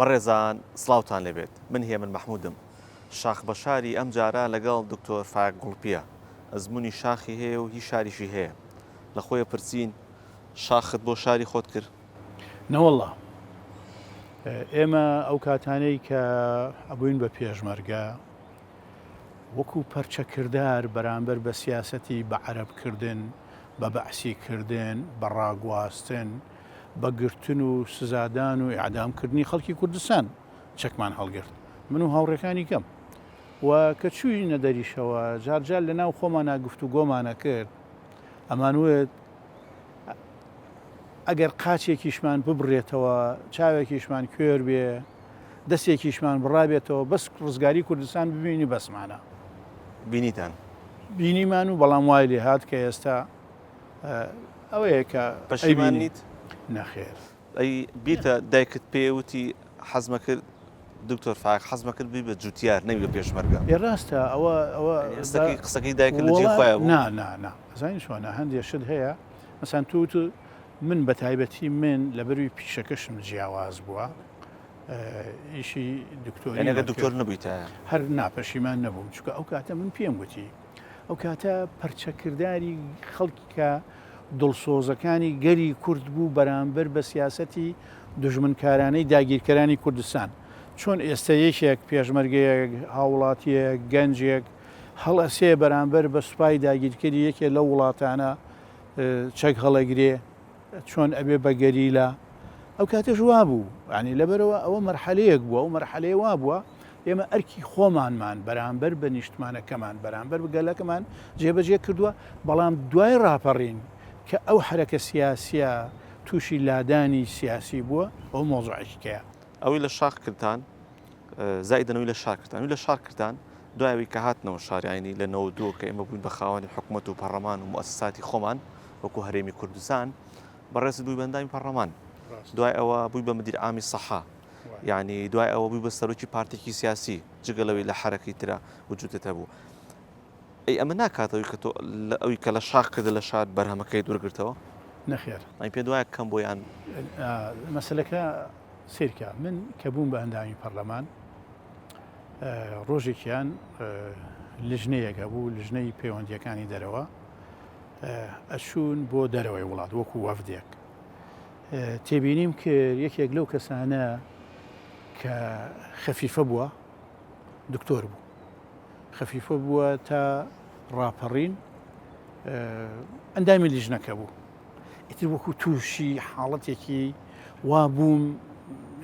بەڕێزان سڵاوتان لێبێت من هێمن مەحمودم شاخ بەشاری ئەم جارە لەگەڵ دکتۆر فایەق گوڵپیە ئەزمونی شاخی هەیە و هی شاریشی هەیە لە خۆی پرسین شاخت بۆ شاری خۆت کرد؟ نەوەڵا ئێمە ئەو کاتانەی کە ئەبووین بە پێشمەرگە وەکو پەرچەکردار بەرامبەر بە سیاسەتی بە عەرەب کردن، بە بەعسی کردن، بە ڕاگواستن، بە گرتن و سزادان و ئیعدام کردنی خەڵکی کوردستان چەکمان هەڵگرت من و هاوڕێکانی کەم و کە چووینە دەریشەوە جارجار لە ناو خۆمانا گفتوگۆمانە کرد ئەمانوت ئەگەر قاچێکیشمان ببڕێتەوە چاوێکیشمان کوێر بێ دەستێکیشمان بڕابێتەوە بەس ڕزگاری کوردستان ببینی بەسمانە. بینیتان؟ بینیمان و بەڵام وای لێ هات کە ئێستا ئەوەیە کە پەشیمان نیت؟ نەخێر. ئەی بیرتە دایکت پێ وتی حەزمە کرد دکتۆر فایق حەزمە کرد بی بە جوتیار نەوی بە پێشمەرگە؟ ئێ ڕاستە ئەوە ئەوە قسەکەی قسەکەی دایکت لە جێی خۆیا بوو؟ نا نا نا ئەزانی چۆنە هەندێ شت هەیە مەسەن تۆ وتت من بە تایبەتی من لەبەروی پیشەکەشم جیاواز بووە ئیشی دکتۆری یعنی ئەگەر دکتۆر نەبوویتایە؟ هەر نا پەشیمان نەبووم چونکە ئەو کاتە من پێم گوتی ئەو کاتە پەرچەکرداری خەڵکی کە دڵسۆزەکانی گەلی کورد بوو بەرامبەر بە سیاسەتی دوژمنکارانەی داگیرکەرانی کوردستان چۆن ئێستا یەکێک پێشمەرگەیەک هاوڵاتیەک گەنجێک هەڵئەسێ بەرامبەر بە سوپای داگیرکەری یەکێ لەو وڵاتانە چەک هەڵەگرێ چۆن ئەبێ بە گەریلا ئەو کاتەش وابوو ینی لەبەرەوە ئەوە مەرحەلەیەک بووە ئەو مەرحەلەیە وابووە ئێمە ئەرکی خۆمانمان بەرامبەر بە نیشتمانەکەمان بەرامبەر بە گەلەکەمان جێبەجێ کردووە بەڵام دوای ڕاپەڕین کە ئەو حرەکە سیاسیە تووشی لادانی سیاسی بووە ئەو مۆزوعێکی کەیە. ئەوەی لە شاخ کردتان زائیدەن ئەوی لە شار کردتان ئەوی لە شار کردتان دوای ئەوی کە هاتنەوە شار یانی لە 92 کە ئێمە بووین بە خاوەنی حکومەت و پەڕەمان و موئەسەساتی خۆمان وەکو هەرێمی کوردستان بەڕێزت بووی بە ئەندامی پەڕەمان دوای ئەوە بووی بە مدیر عامی سەحا یعنی دوای ئەوە بووی بە سەرۆکی پارتێکی سیاسی جگە لەوەی لە حەرەکەی ترا وجودت هەبوو ئەی ئەمە ناکات ئەوی کە تۆ ئەوی کە لە شاخ کردە لە شار بەرهەمەکەی دوورگرتەوە؟ نەخێر. ئەی پێت وایە کەم بۆ یان؟ مەسەلەکە سەیرکە من کە بووم بە ئەندامی پەرلەمان ڕۆژێکیان لژنەیەک هەبوو لژنەی پەیوەندیەکانی دەرەوە ئەچوون بۆ دەرەوەی وڵات وەکو وەفدێک تێبینیم کرد یەکێک لەو کەسانە کە خەفیفە بووە دکتۆر بوو خەفیفە بووە تا ڕاپەڕین ئەندامی لیژنەکە بوو ئیتر وەکو تووشی حاڵەتێکی وا بووم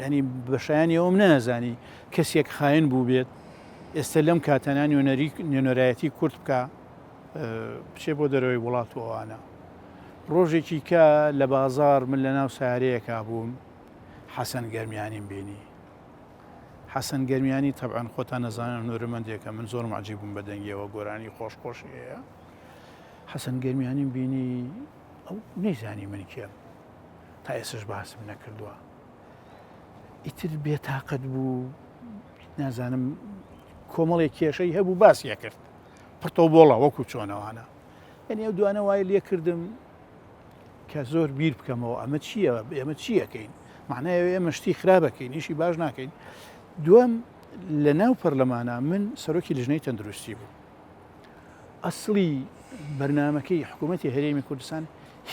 ینی بەشایانی ئەوم نازانی کەسێک خاین بوو بێت ئێستا لەم کاتەنا نوێنەری نوێنەرایەتی کورد بکە بچێ بۆ دەرەوەی وڵات و ئەوانە ڕۆژێکی کە لە بازار من لە ناو سارەیەکا بووم حەسەن گەرمیانیم بینی حەسەن گەرمیانی تەبعەن خۆتان نەزانن هونەرمەندێکە من زۆر معجیب بووم بە دەنگیەوە گۆرانی خۆش خۆشی هەیە حەسەن گەرمیانیم بینی ئەو نەیزانی من کێم تا ئێسش باسم نەکردووە ئیتر بێتاقەت بوو نازانم کۆمەڵێک کێشەی هەبوو باسی کرد پرتۆ بۆڵە وەکو چۆنەوانە یعنی ئەو دوانە وای لێ کردم کە زۆر بیر بکەمەوە ئەمە چییە ئێمە چیەکەین معنای ئێمە شتی خراپەکەین ئیشی باش ناکەین دووەم لە ناو پەرلەمانە من سەرۆکی لژنەی تەندروستی بوو ئەسڵی بەرنمەکەی حکوومەتی هەرێمی کوردستان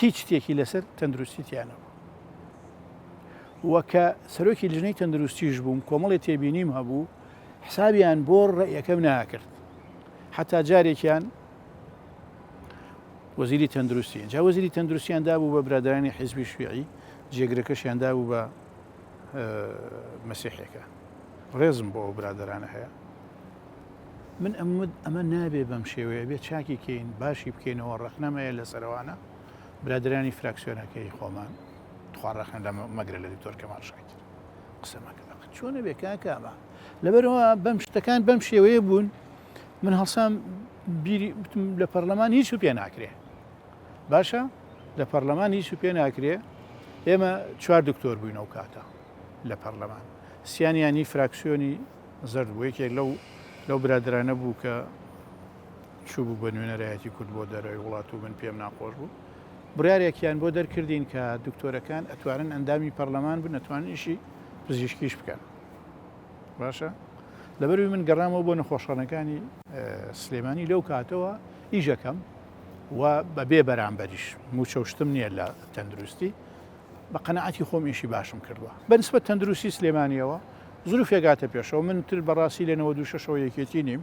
هیچ شتێکی لەسەر تەندروستی تیانەوە وەکە سەرۆکی لژنەی تەندروستیش بووم کۆمەڵی تێبینیم هەبوو حسابیان بۆ ڕێیەکەم ناکرد حتا جارێکیان وەزیری تەندروستی جا وەزیری تەندروستیان دابوو بە برادرانی حیزبی شویعی جێگرەکەشیان دابوو بە مەسیحێکە ڕێزم بۆ ئەو برادرانە هەیە من ئەمود ئەمە نابێ بەم شێوەیە بێ چاکی کەین باشی بکەینەوە ڕەخنەمەیە لە سەرەوانە برادرانی فراکسیۆنەکەی خۆمان تخوا ڕەخنە لە مەگرە لە دکتۆر کەمال شاکر قسە مەکە چۆنە بێ کاکامە لەبەرەوە بەم شتەکان بەم شێوەیە بوون من هەڵسام بیری وتم لە پەرلەمان هیچ و پێ ناکرێ باشە لە پەرلەمان هیچ و پێ ناکرێ ئێمە چوار دکتۆر بووین ئەو کاتە لە پەرلەمان سیانیانی فراکسیۆنی زەرد بوو یەکێک لەو لەو برادرانە بوو کە چوو بوو بە نوێنەرایەتی کورد بۆ دەرەوەی وڵات و من پێم ناخۆش بوو بڕارێکیان بۆ دەرکردین کە دکتۆرەکان ئەتوانن ئەندامی پەرلەمان بن ئەتوانن ئیشی پزیشکیش بکەن. باشە لەبەروی من گەڕامەوە بۆ نەخۆشخانەکانی سلێمانی لەو کاتەوە ئیشەکەم و بەبێ بەرامبەریش موچە و شتم نییە لە تەندروستی بە قەنەعەتی خۆم ئیشی باشم کردووە بەنسبەت تەندروستی سلێمانیەوە زروفێک هاتە پێشەوە من تر بەڕاستی لە 96ەوە یەکێتی نیم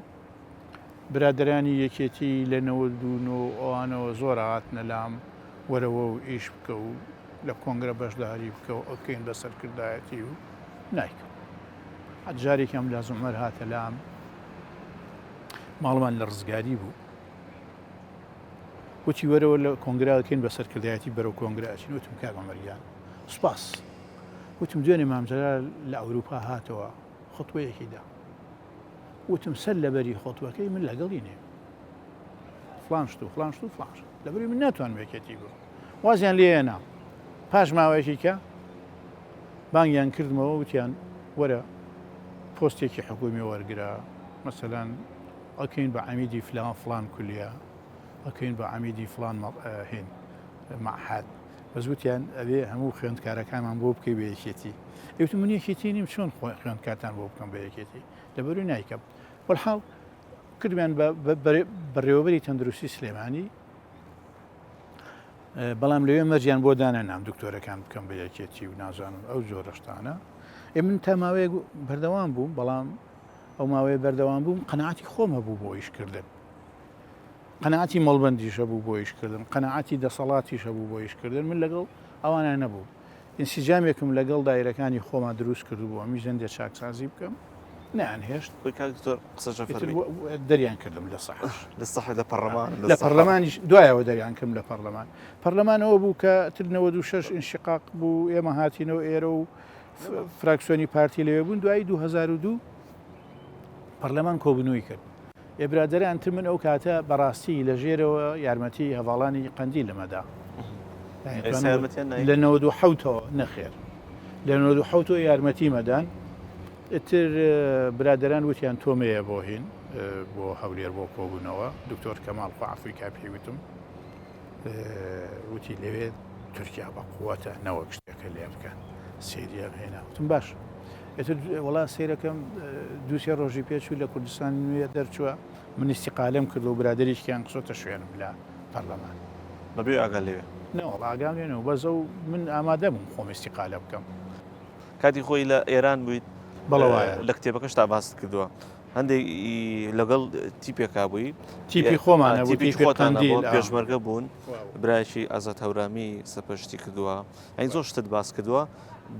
برادرانی یەکێتی لە 99 ئەوانەوە زۆر هاتنە لام وەرەوە و ئیش بکە و لە کۆنگرە بەشداری بکە و ئەوکەین بە سەرکردایەتی و نایکەم حەت جارێکیان ملازم عومەر هاتە لام ماڵمان لە ڕزگاری بوو وتی وەرەوە لە کۆنگرا دەکەین بە سەرکردایەتی بەرەو کۆنگرا ئەچین وتم کاک عومەر گیان سوپاس وتم دوێنێ مام جەلال لە ئەوروپا هاتەوە خطوەیەکی دا وتم سەر لەبەری خطوەکەی من لەگەڵی نیم فلان شت و فلان شت و فلان شت لەبەری من ناتوانم یەکێتی بم وازیان لێ هێنا پاش ماوەیەکی کە بانگیان کردمەوە وتیان وەرە پۆستێکی حکومی وەرگرە مەسەلەن ئەکەین بە عەمیدی فلان فلان کولیە ئەکەین بە عەمیدی فلان هین معهد بەس وتیان ئەبێ هەموو خوێندکارەکانمان بۆ بکەی بە یەکێتی ئەوتم من یەکێتی نیم چۆن خوێندکارتان بۆ بکەم بە یەکێتی لەبەروی نایکەم وەلحاڵ کردمیان بە بەڕێوەبەری تەندروستی سلێمانی بەڵام لەوێ مەرجیان بۆ دانەنام دکتۆرەکان بکەم بە یەکێتی و نازانم ئەو جۆرە شتانە ئێ من تا ماوەیەک بەردەوام بووم بەڵام ئەو ماوەیە بەردەوام بووم قەنەعاتی خۆم هەبوو بۆ ئیشکردن قەنەعاتی مەڵبەندیش هەبوو بۆ ئیشکردن قەنەعاتی دەسەڵاتیش هەبوو بۆ ئیشکردن من لەگەڵ ئەوانە نەبوو ئینسجامێکم لەگەڵ دایرەکانی خۆما دروست کردبوو ئەمیش هەندێک چاکسازی بکەم نەیانهێشت. خۆی کاک دکتۆر قسەشە ئیتر فەرمی. دەریان کردم لە سەحەش. لە سەحە لە پەڕلەمان لە لە پەڕلەمانیش دوایەوە دەریان کردم لە پەڕلەمان. پەڕلەمان ئەوە بوو کە تر 96 ئینشقاق بوو ئێمە هاتینەوە ئێرە و فراکسیۆنی پارتی لەوێ بوون دوایی 2002 پەڕلەمان کۆبوونەوەی کرد. ئێ برادەران تر من ئەو کاتە بەڕاستی لە ژێرەوە یارمەتی هەڤاڵانی قەندیلم ئەدا. لە 97ەوە نەخێر لە 97ەوە یارمەتیم ئەدان ئیتر برادەران وتیان تۆ مەیە بۆ هین بۆ هەولێر بۆ کۆبوونەوە دکتۆر کەماڵ خوا عەفوی کا پێی وتم وتی لەوێ تورکیا بە قووەتە نەوەک شتێکە لێ بکەن سەیریان هێنا وتم باش ئیتر وەڵا سەیرەکەم دووسێ ڕۆژی پێچوو لە کوردستان نوێ دەرچووە من ئیستیقالەم کرد و برادەرێکیان خستۆتە شوێنم لە پەرلەمان. بەبێ ئاگا لەوێ؟ نەوەڵا ئاگام لێ نەبوو بەس ئەو من ئامادە بووم خۆم ئیستیقالە بکەم. کاتی خۆی لە ئێران بوویت؟ بەڵێ وایە. لە کتێبەکەشتا باست کردووە هەندێک لەگەڵ تیپێکا بووی تیپی خۆمانە بوو تیپی خۆتانە بوو پێشمەرگە بوون برایەکی ئازاد هەورامی سەرپەرشتی کردووە ئەین زۆر شتت باس کردووە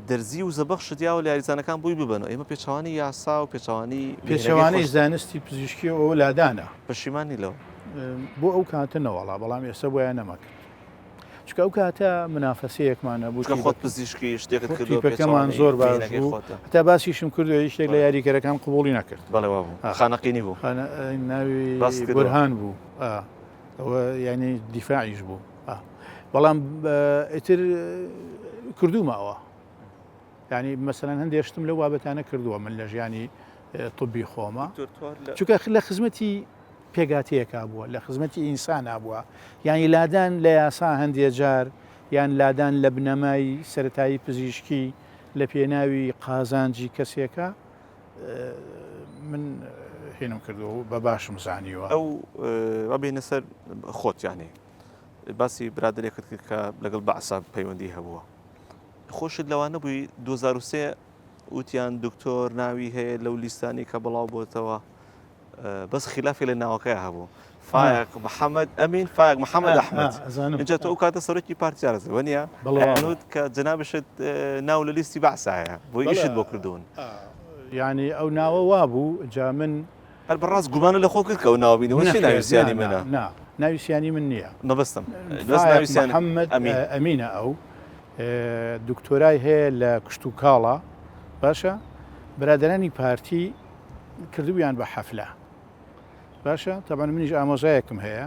دەرزی و زەبەخشت یاوە لە یاریزانەکان بووی ببەنەوە ئێمە پێچەوانی یاسا و پێچەوانی پێچەوانەی زانستی پزیشکی ئەوە لادانە پەشیمانی لەوە بۆ ئەو کاتە نەوەڵا بەڵام ئێستا بۆیان نەمەکرد چونکە ئەو کاتە منافەسەیەکمان هەبوو چونکە خۆت پزیشکی شتێکت کردووە تیپەکەمان زۆر باش بوو هەتا باسیشم کردو یەکێک لە یاریکەرەکان قبوڵی نەکرد بەڵێ وا بوو خانەقینی بوو ناوی بورهان بوو ئەوە یعنی دیفاعیش بوو بەڵام ئیتر کردومەوە یعنی مەسەلەن هەندێک شتم لەو بابەتانە کردووە من لە ژیانی طبی خۆمە چونکە لە خزمەتی پێکهاتەیەکا بووە، لە خزمەتی ئینسانا بووە، یانی لادان لە یاسا هەندێ جار یان لادان لە بنەمای سەرەتایی پزیشکی لە پێناوی قازانجی کەسێکا من هێنم کردووە و بە باشم زانیوە. ئەو با بێینە سەر خۆت یانی باسی برادەرێکت کرد کە لەگەڵ بەعسا پەیوەندی هەبووە خۆشت لەوانە بووی 2003 وتیان دکتۆر ناوی هەیە لەو لیستانی کە بڵاو بۆتەوە بەس خلافی لە ناوەکەی هەبوو فایق محەممەد ئەمین فایق محەممەد ئەحمەد اینجا تۆ ئەو کاتە سەرۆکی پارتیارە وەنیە بەڵێ کە جەنابشت ناو لە لیستی بەعسایە بۆ ئیشت بۆ کردوون یعنی ئەو ناوە وابوو جا من هەر بەڕاست گومانە لە خۆ کرد کە ئەو ناوە بینەوە چی ناوی سیانی منە نا ناوی سیانی من نییە مەبەستم محەممەد ئەمینە ئەو دکتۆرای هەیە لە کشتوکاڵە باشە برادرانی پارتی کردبوویان بە حەفلە باشە تەبعەن منیش ئامۆزایەکم هەیە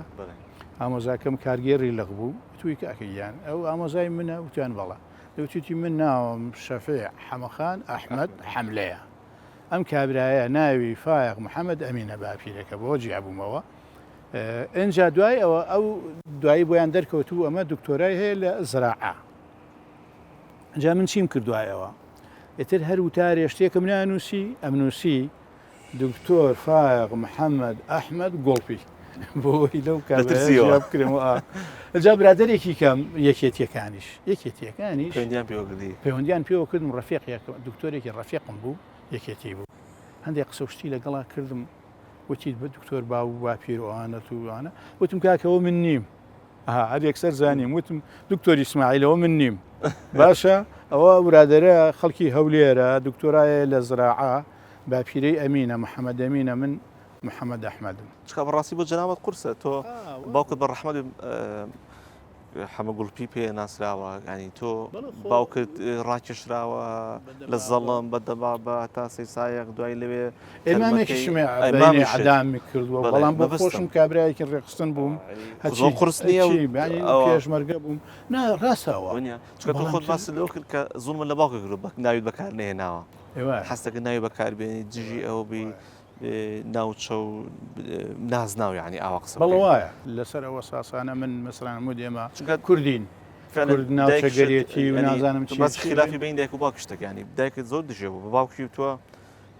ئامۆزاکەم کارگێڕی لق بوو توی کاکە گیان ئەو ئامۆزای منە وتیان بەڵە دەوتیتی من ناوم شەفێع حەمەخان ئەحمەد حەملەیە ئەم کابرایە ناوی فایەق محەممەد ئەمینە باپیرەکە بۆ جیابوومەوە ئینجا دوای ئەوە ئەو دوایی بۆیان دەرکەوتبوو ئەمە دکتۆرای هەیە لە زراعە جا من چیم کردوایەوە؟ ئیتر هەر وتارێ شتێکم نانووسی ئەمنووسی دکتۆر فایەق محەمەد ئەحمەد گوڵپی بۆی لەو کابرایە بکرێمەوە جا برادەرێکی کەم یەکێتیەکانیش یەکێتیەکانیش پەیوەندیان پێوە کردی پەیوەندیان پێوە کردم ڕەفیق دکتۆرێکی ڕەفیقم بوو یەکێتی بوو هەندێک قسە و شتی لەگەڵا کردم وتی بە دکتۆر باو و باپیر و ئەوانەت و ئەوانە وتم کاکەوە من نیم ئەها هەر یەکسەر زانیم وتم دکتۆر ئیسماعیل ئەوە من نیم باشە ئەوە برادەرە خەڵکی هەولێرە دکتۆرایە لە زراعە باپیرەی ئەمینە محەممەد ئەمینە من محەممەد ئەحمەدم. چکا بەڕاستی بۆ جەنابت قورسە تۆ باوکت بە ڕەحمەت حەمە گوڵپی پێ ناسراوە ینی تۆ باوکت ڕاکێشراوە لە زەڵم بە دەبا بە تا سەی سایەق دوای لەوێ ئێمامێکیشمێدامی کردووە بەڵام بۆ خۆشم کابراایەکی ڕێخستن بووم هەچی قرس نییە پێشمەرگە بووم نا ڕاستەوە چکە تۆ خۆت باس لەوە کرد کە زوڵمە لە باوکە کرد بە ناویت بەکار نهێناوە حەستەکە ناوی بەکاربێنی دژی ئەوە بی ناوچە و نازناو یانی ئاوا قسە بەڵێ وایە لەسەر ئەوە ساسانە من مەسەلەن هەموو ئێمە چونکە کوردین کورد ناوچەگەرێتی و نازانم چی بەس خلافی بین دایک و باوک شتەکە ینی دایکت زۆر دژێ بوو بە باوکی وتووە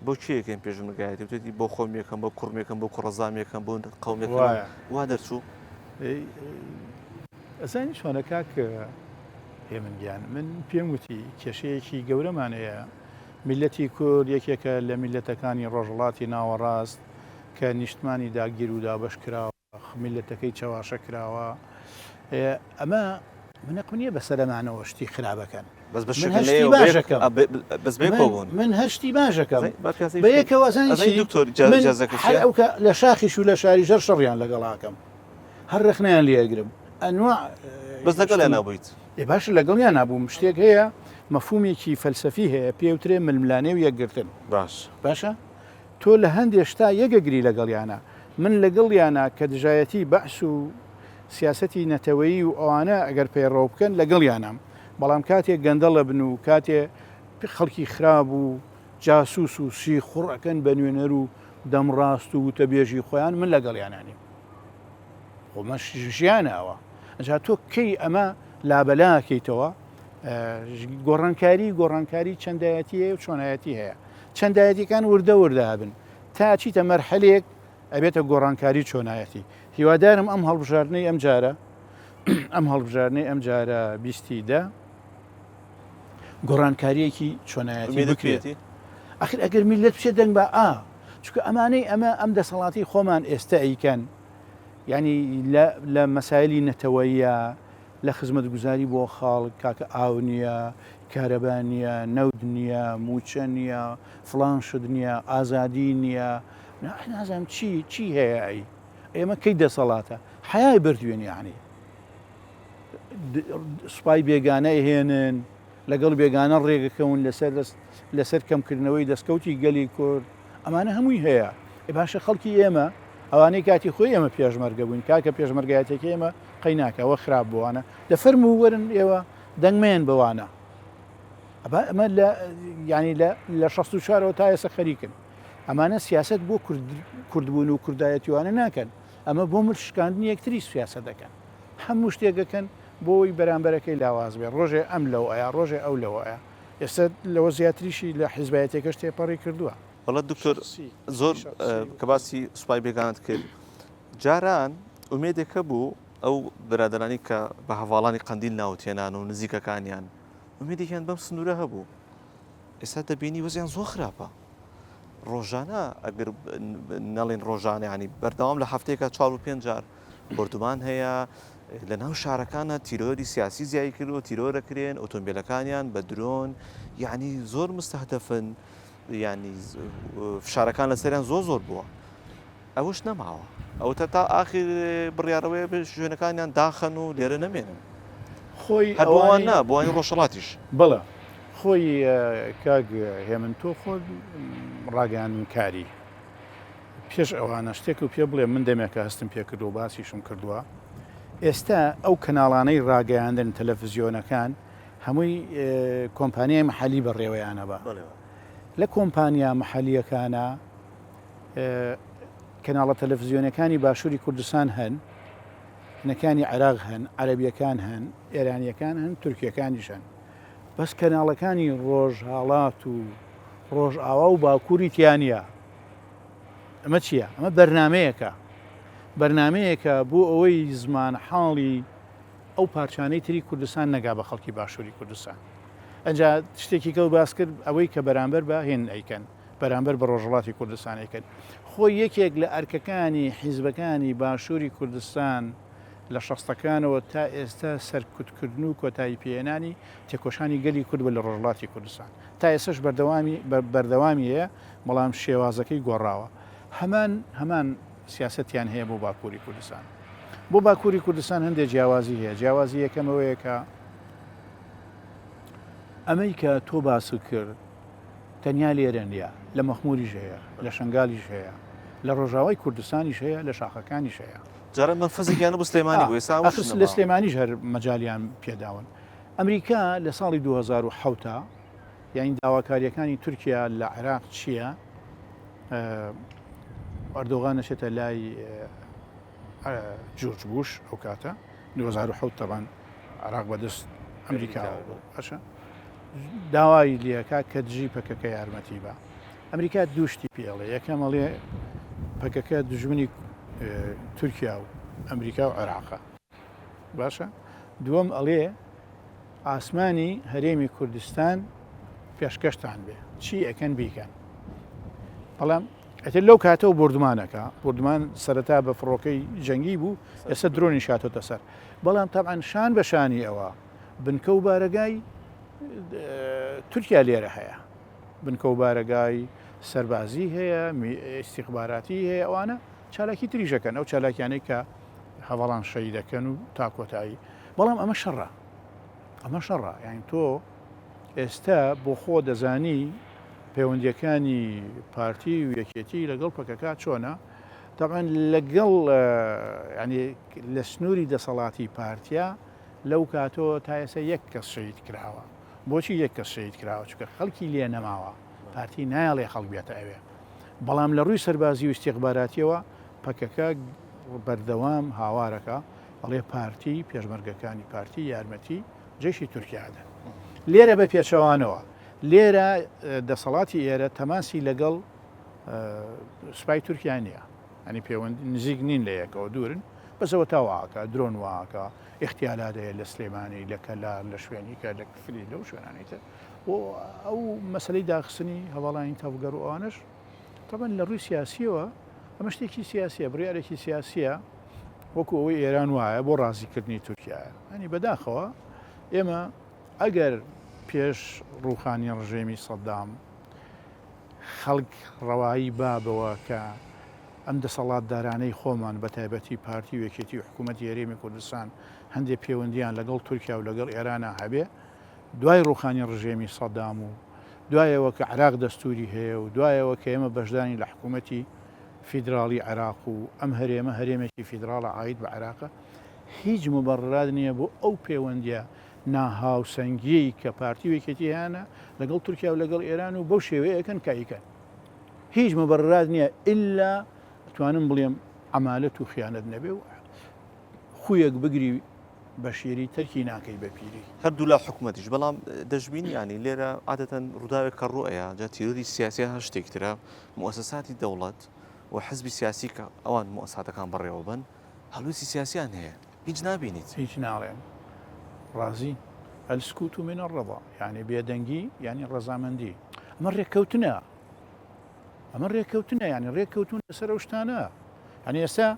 بۆ کێ یەکەم پێشمەرگایەتی وتێتی بۆ خۆم یەکەم بۆ کوڕم یەکەم بۆ کوڕەزام یەکەم بۆ قەوم یەکەم وا دەرچوو ئەزانی چۆنە کاک هێمن گیان من پێم وتی کێشەیەکی گەورەمان هەیە میللەتی کورد یەکێکە لە میللەتەکانی ڕۆژهەڵاتی ناوەڕاست کە نیشتمانی داگیر و دابەش کراوە، میللەتەکەی چەواشە کراوە. ئەمە منەقم نییە بەسەرەمانەوە شتی خراپەکەن. بەس بە من هەر شتی باش ئەکەم. بەس بەیەکەوە بوون. من هەر شتی باش ئەکەم. بەیەکەوە ئەزانی چی؟ دکتۆر من هەر ئەو کە لە شاخیش و لە شاریش هەر شەڕیان لەگەڵ ئەکەم. هەر ڕەخنەیان لێ ئەگرم. ئەنواع بەس لەگەڵیان بوویت. ئێ باشە لەگەڵیانا بووم شتێک هەیە مەفهومێکی فەلسەفی هەیە پێوترێ ململانێ و یەکگرتن باش باشە تۆ لە هەندێ شتا یەکەگری لەگەڵیانا من لەگەڵیانا کە دژایەتی بەعس و سیاسەتی نەتەوەیی و ئەوانە ئەگەر پەیڕەو بکەن لەگەڵیانام بەڵام کاتێک گەندەڵە بن و کاتێ خەڵکی خراپ و جاسوس و سیخوڕ ئەکەن بە نوێنەر و دەمڕاست و وتەبێژی خۆیان من لەگەڵیانا نیم. خۆ مەش ژیانە ئەوە ئەجا تۆ کەی ئەمە لابەلاکەیتەوە گۆڕانکاری گۆڕانکاری چەندایەتی هەیە و چۆنایەتی هەیە چەندایەتیەکان وردە وردە هەبن تا چیتە مەرحەلێک ئەبێتە گۆڕانکاری چۆنایەتی هیوادارم ئەم هەڵبژاردنەی ئەم جارە ئەم هەڵبژاردنەی ئەم جارە بیستی دە گۆڕانکاریەکی چۆنایەتی بکرێت ئەخر ئەگەر میلەت بچێت دەنگ بە ئا چونکە ئەمانەی ئەمە ئەم دەسەڵاتی خۆمان ئێستا ئەیکەن یعنی لە مەسایلی نەتەوەیە لە خزمەتگوزاری بۆ خاڵک کاکە ئاو نییە کارەبا نییە نەوت نییە موچە نییە فلان شت نییە ئازادی نییە نازانم چی چی هەیە ئەی ئێمە کەی دەسەڵاتە حیای بردوێن یعنی سوپای بێگانە ئەهێنن، لەگەڵ بێگانە ڕێکەکەون لەسەر لەسەر کەمکردنەوەی دەستکەوتی گەلی کورد، ئەمانە هەمووی هەیە. ئێ باشە خەڵکی ئێمە ئەوانەی کاتی خۆی ئێمە پێشمەرگە بووین، کاکە پێشمەرگایەتیەکەی ئێمە قەی ناکا، ئەوە خراپ بووانە، دە فەرموو وەرن ئێوە دەنگ مەیەن بەوانە. ئەبا ئەمە لە یانی لە لە 64ەوە تا ئێستا خەریکن. ئەمانە سیاسەت بۆ کورد کوردبوون و کوردایەتیوانە ناکەن. ئەمە بۆ مل شکاندنی یەکتری سیاسەت دەکەن. هەموو شتێک ئەکەن بۆ ئەوەی بەرامبەرەکەی لاواز بێت، ڕۆژێ ئەم لەو ئەیا، ڕۆژێ ئەو لەوە ئەیا، ئێستا لەوە زیاتریشی لە حیزبایەتیەکەش تێپەڕی کردووە. وەڵا دکتۆر زۆر کە باسی سوپای بێگانەت کرد جاران ئومێدێک هەبوو ئەو برادەرانی کە بە هەڤاڵانی قەندیل ناوت هێنان و نزیکەکانیان ئومێدێکیان بەم سنوورە هەبوو ئێستا دەبینی وەزیان زۆر خراپە ڕۆژانە ئەگەر نەڵێن ڕۆژانە ینی بەردەوام لە هەفتەیەکە چوار و پێنج جار بۆردومان هەیە، لە ناو شارەکانە تیرۆری سیاسی زیای کردووە، تیرۆرەکرێن، ئۆتۆمبیلەکانیان بە درۆن، یعنی زۆر مستهدفن، یعنی فشارەکان لەسەریان زۆر زۆر بووە. ئەوەش نەماوە. ئەوە تا تا ئاخیر بڕیارەوەیە شوێنەکانیان داخەن و لێرە نەمێنن. خۆی هەر بۆ ئەوان نا، بۆ ئەوانی ڕۆژهەڵاتیش. بەڵێ خۆی کاک هێمن تۆ خۆت ڕاگەیاندنکاری. پێش ئەوانە شتێکت پێ بڵێم، من دەمێکە هەستم پێ کردووە و باسیشم کردووە، ئێستا ئەو کەناڵانەی ڕاگەیاندن، تەلەفزیۆنەکان هەمووی کۆمپانیای محەلی بەڕێوەیانە بە. لە کۆمپانیا محەلییەکانە کەناڵە تەلەفزیۆنەکانی باشووری کوردستان هەن، نەکانی عێراق هەن، عەرەبیەکان هەن، ئێرانیەکان هەن، تورکیەکانیش هەن. بەس کەناڵەکانی ڕۆژهەڵات و ڕۆژئاوا و باکووری تیا نییە. ئەمە چییە؟ ئەمە بەرنامەیەکە. بەرنامەیەکە بۆ ئەوەی زمانحاڵی ئەو پارچانەی تری کوردستان نەگا بە خەڵکی باشووری کوردستان. ئەنجا شتێکی کەو باس کرد ئەوەی کە بەرامبەر بە هێن ئەیکەن، بەرامبەر بە ڕۆژهەڵاتی کوردستان ئەیکەن. خۆی یەکێک لە ئەرکەکانی حیزبەکانی باشووری کوردستان لە شەستەکانەوە تا ئێستا سەرکوتکردن و کۆتایی پێهێنانی تێکۆشانی گەلی کورد بووە لە ڕۆژهەڵاتی کوردستان. تا ئێستاش بەردەوامی بەردەوامی هەیە، بەڵام شێوازەکەی گۆڕاوە. هەمان هەمان سیاسەتیان هەیە بۆ باکووری کوردستان. بۆ باکووری کوردستان هەندێک جیاوازی هەیە. جیاوازی یەکەم ئەوەیە کە ئەمەی کە تۆ باست کرد تەنیا لێرە نییە، لە مەخموریش هەیە، لە شنگالیش هەیە، لە ڕۆژاوای کوردستانیش هەیە، لە شاخەکانیش هەیە. جاران مەنفەزێکیان بۆ سلێمانی بوو، ئێستا ئەوەش نەماوە. لە سلێمانیش هەر مەجالیان پێداون. ئەمریکا لە ساڵی 2007 یانی داواکارییەکانی تورکیا لە عێراق چییە؟ ئەردۆغان نەچێتە لای جۆرج بوش ئەو کاتە 2007 تەبان عراق بەدەست ئەمریکاوە بوو باشە داوای لەکە کە دژی پەکەکە یارمەتی بە ئەمریکا دووشتی پێڵێ یەکەم ئەڵێ پەکەکە دژمنی تورکیا و ئەمریکا و عێراقە باشە دووەم ئەڵێ ئاسمانی هەرێمی کوردستان پێشکەشتان بێ چی ئەکەن بیکەن بەڵام ئەتر لەو کاتەوە بردمانەکە بردمان سەرەتا بە فڕۆکەی جەنگی بوو ئێستا درۆنی شاتۆتە سەر بەڵام تاعاان شان بە شانی ئەوە بنکە و بارەگای تورکیا لێرە هەیە بنکە و بارەگای سەربازی هەیە ئیسیخباراتی هەیە ئەوانە چالاکی تریشەکەن ئەو چالاکیانەی کە هەڤاڵان شەهیدەکەن و تا کۆتایی بەڵام ئەمە شەڕە ئەمە شەڕە یعنی تۆ ئێستا بۆ خۆ دەزانی پەیوەندیەکانی پارتی و یەکێتی لەگەڵ پەکەکە چۆنە طبعا لەگەڵ ینی لە سنووری دەسەڵاتی پارتیا لەو کاتەوە تا ئێستا یەک کەس شەهید کراوە بۆچی یەک کەس شەهید کراوە چونکە خەڵکی لێ نەماوە پارتی نایەڵێ خەڵک بێتە ئەوێ بەڵام لە ڕووی سەربازی و ئیستیخباراتیەوە پەکەکە بەردەوام هاوارەکە ئەڵێ پارتی پێشمەرگەکانی پارتی یارمەتی جەیشی تورکیا ئەدەن. لێرە بە پێچەوانەوە لێرە دەسەڵاتی ئێرە تەماسی لەگەڵ سوپای تورکیا نییە ئەنی پەیوەند نزیک نین لە یەکەوە دوورن بەسەوە تا واکە درۆن واکە اختیالات هەیە لە سلێمانی لە کەلار لە شوێنی کە لە کفری لەو شوێنانی تر و ئەو مەسلەی داخستنی هەواڵانی تەڤگەر و ئەوانش تەبەن لە ڕووی سیاسیەوە ئەمە شتێکی سیاسیە بڕیارێکی سیاسیە وەکو ئەوەی ئێران وایە بۆ ڕازیکردنی تورکیایە ئەنی بەداخەوە ئێمە ئەگەر پێش ڕوخانی ڕژێمی سەدام خەڵک ڕەوایی بابەوە کە ئەم دەسەڵاتدارانەی خۆمان بە تایبەتی پارتی و یەکێتی و حکوومەتی هەرێمی کوردستان هەندێک پەیوەندیان لەگەڵ تورکیا و لەگەڵ ئێرانە هەبێ دوای ڕوخانی ڕژێمی سەدام و دوایەوە کە عێراق دەستوری هەیە و دوایەوە کە ئێمە بەشدارین لە حکوومەتی فیدراڵی عێراق و ئەم هەرێمە هەرێمێکی فیدراڵە عاید بە عێراقە هیچ موبەڕرات نییە بۆ ئەو پەیوەندیە ناهاوسەنگیەی کە پارتی و یەکێتی هەیانە لەگەڵ تورکیا و لەگەڵ ئێران و بەو شێوەیە ئەکەن کە ئەیکەن هیچ موبەڕرات نییە ئیلا ئەتوانم بڵێم عەمالەت و خیانەت نەبێ و خویەک بگری بە شێری تەرکی ناکەی بە پیری. هەردوولا حکومەتیش بەڵام دەشبینی یانی لێرە عادەتەن ڕووداوێک کە ڕووئەیا جا تیرۆری سیاسی هەر شتێکی ترە موئەسەساتی دەوڵەت و حزبی سیاسی کە ئەوان موئەساتەکان بەڕێوە بەن هەڵوێستی سیاسیان هەیە هیچ نابینیت. هیچ ناڵێن ڕازین السکوت من الرضا یعنی بێدەنگی یعنی ڕەزامەندی ئەمە ڕێککەوتنە ئەمە ڕێککەوتنە یعنی ڕێککەوتون لەسەر ئەو شتانە یعنی ئێستا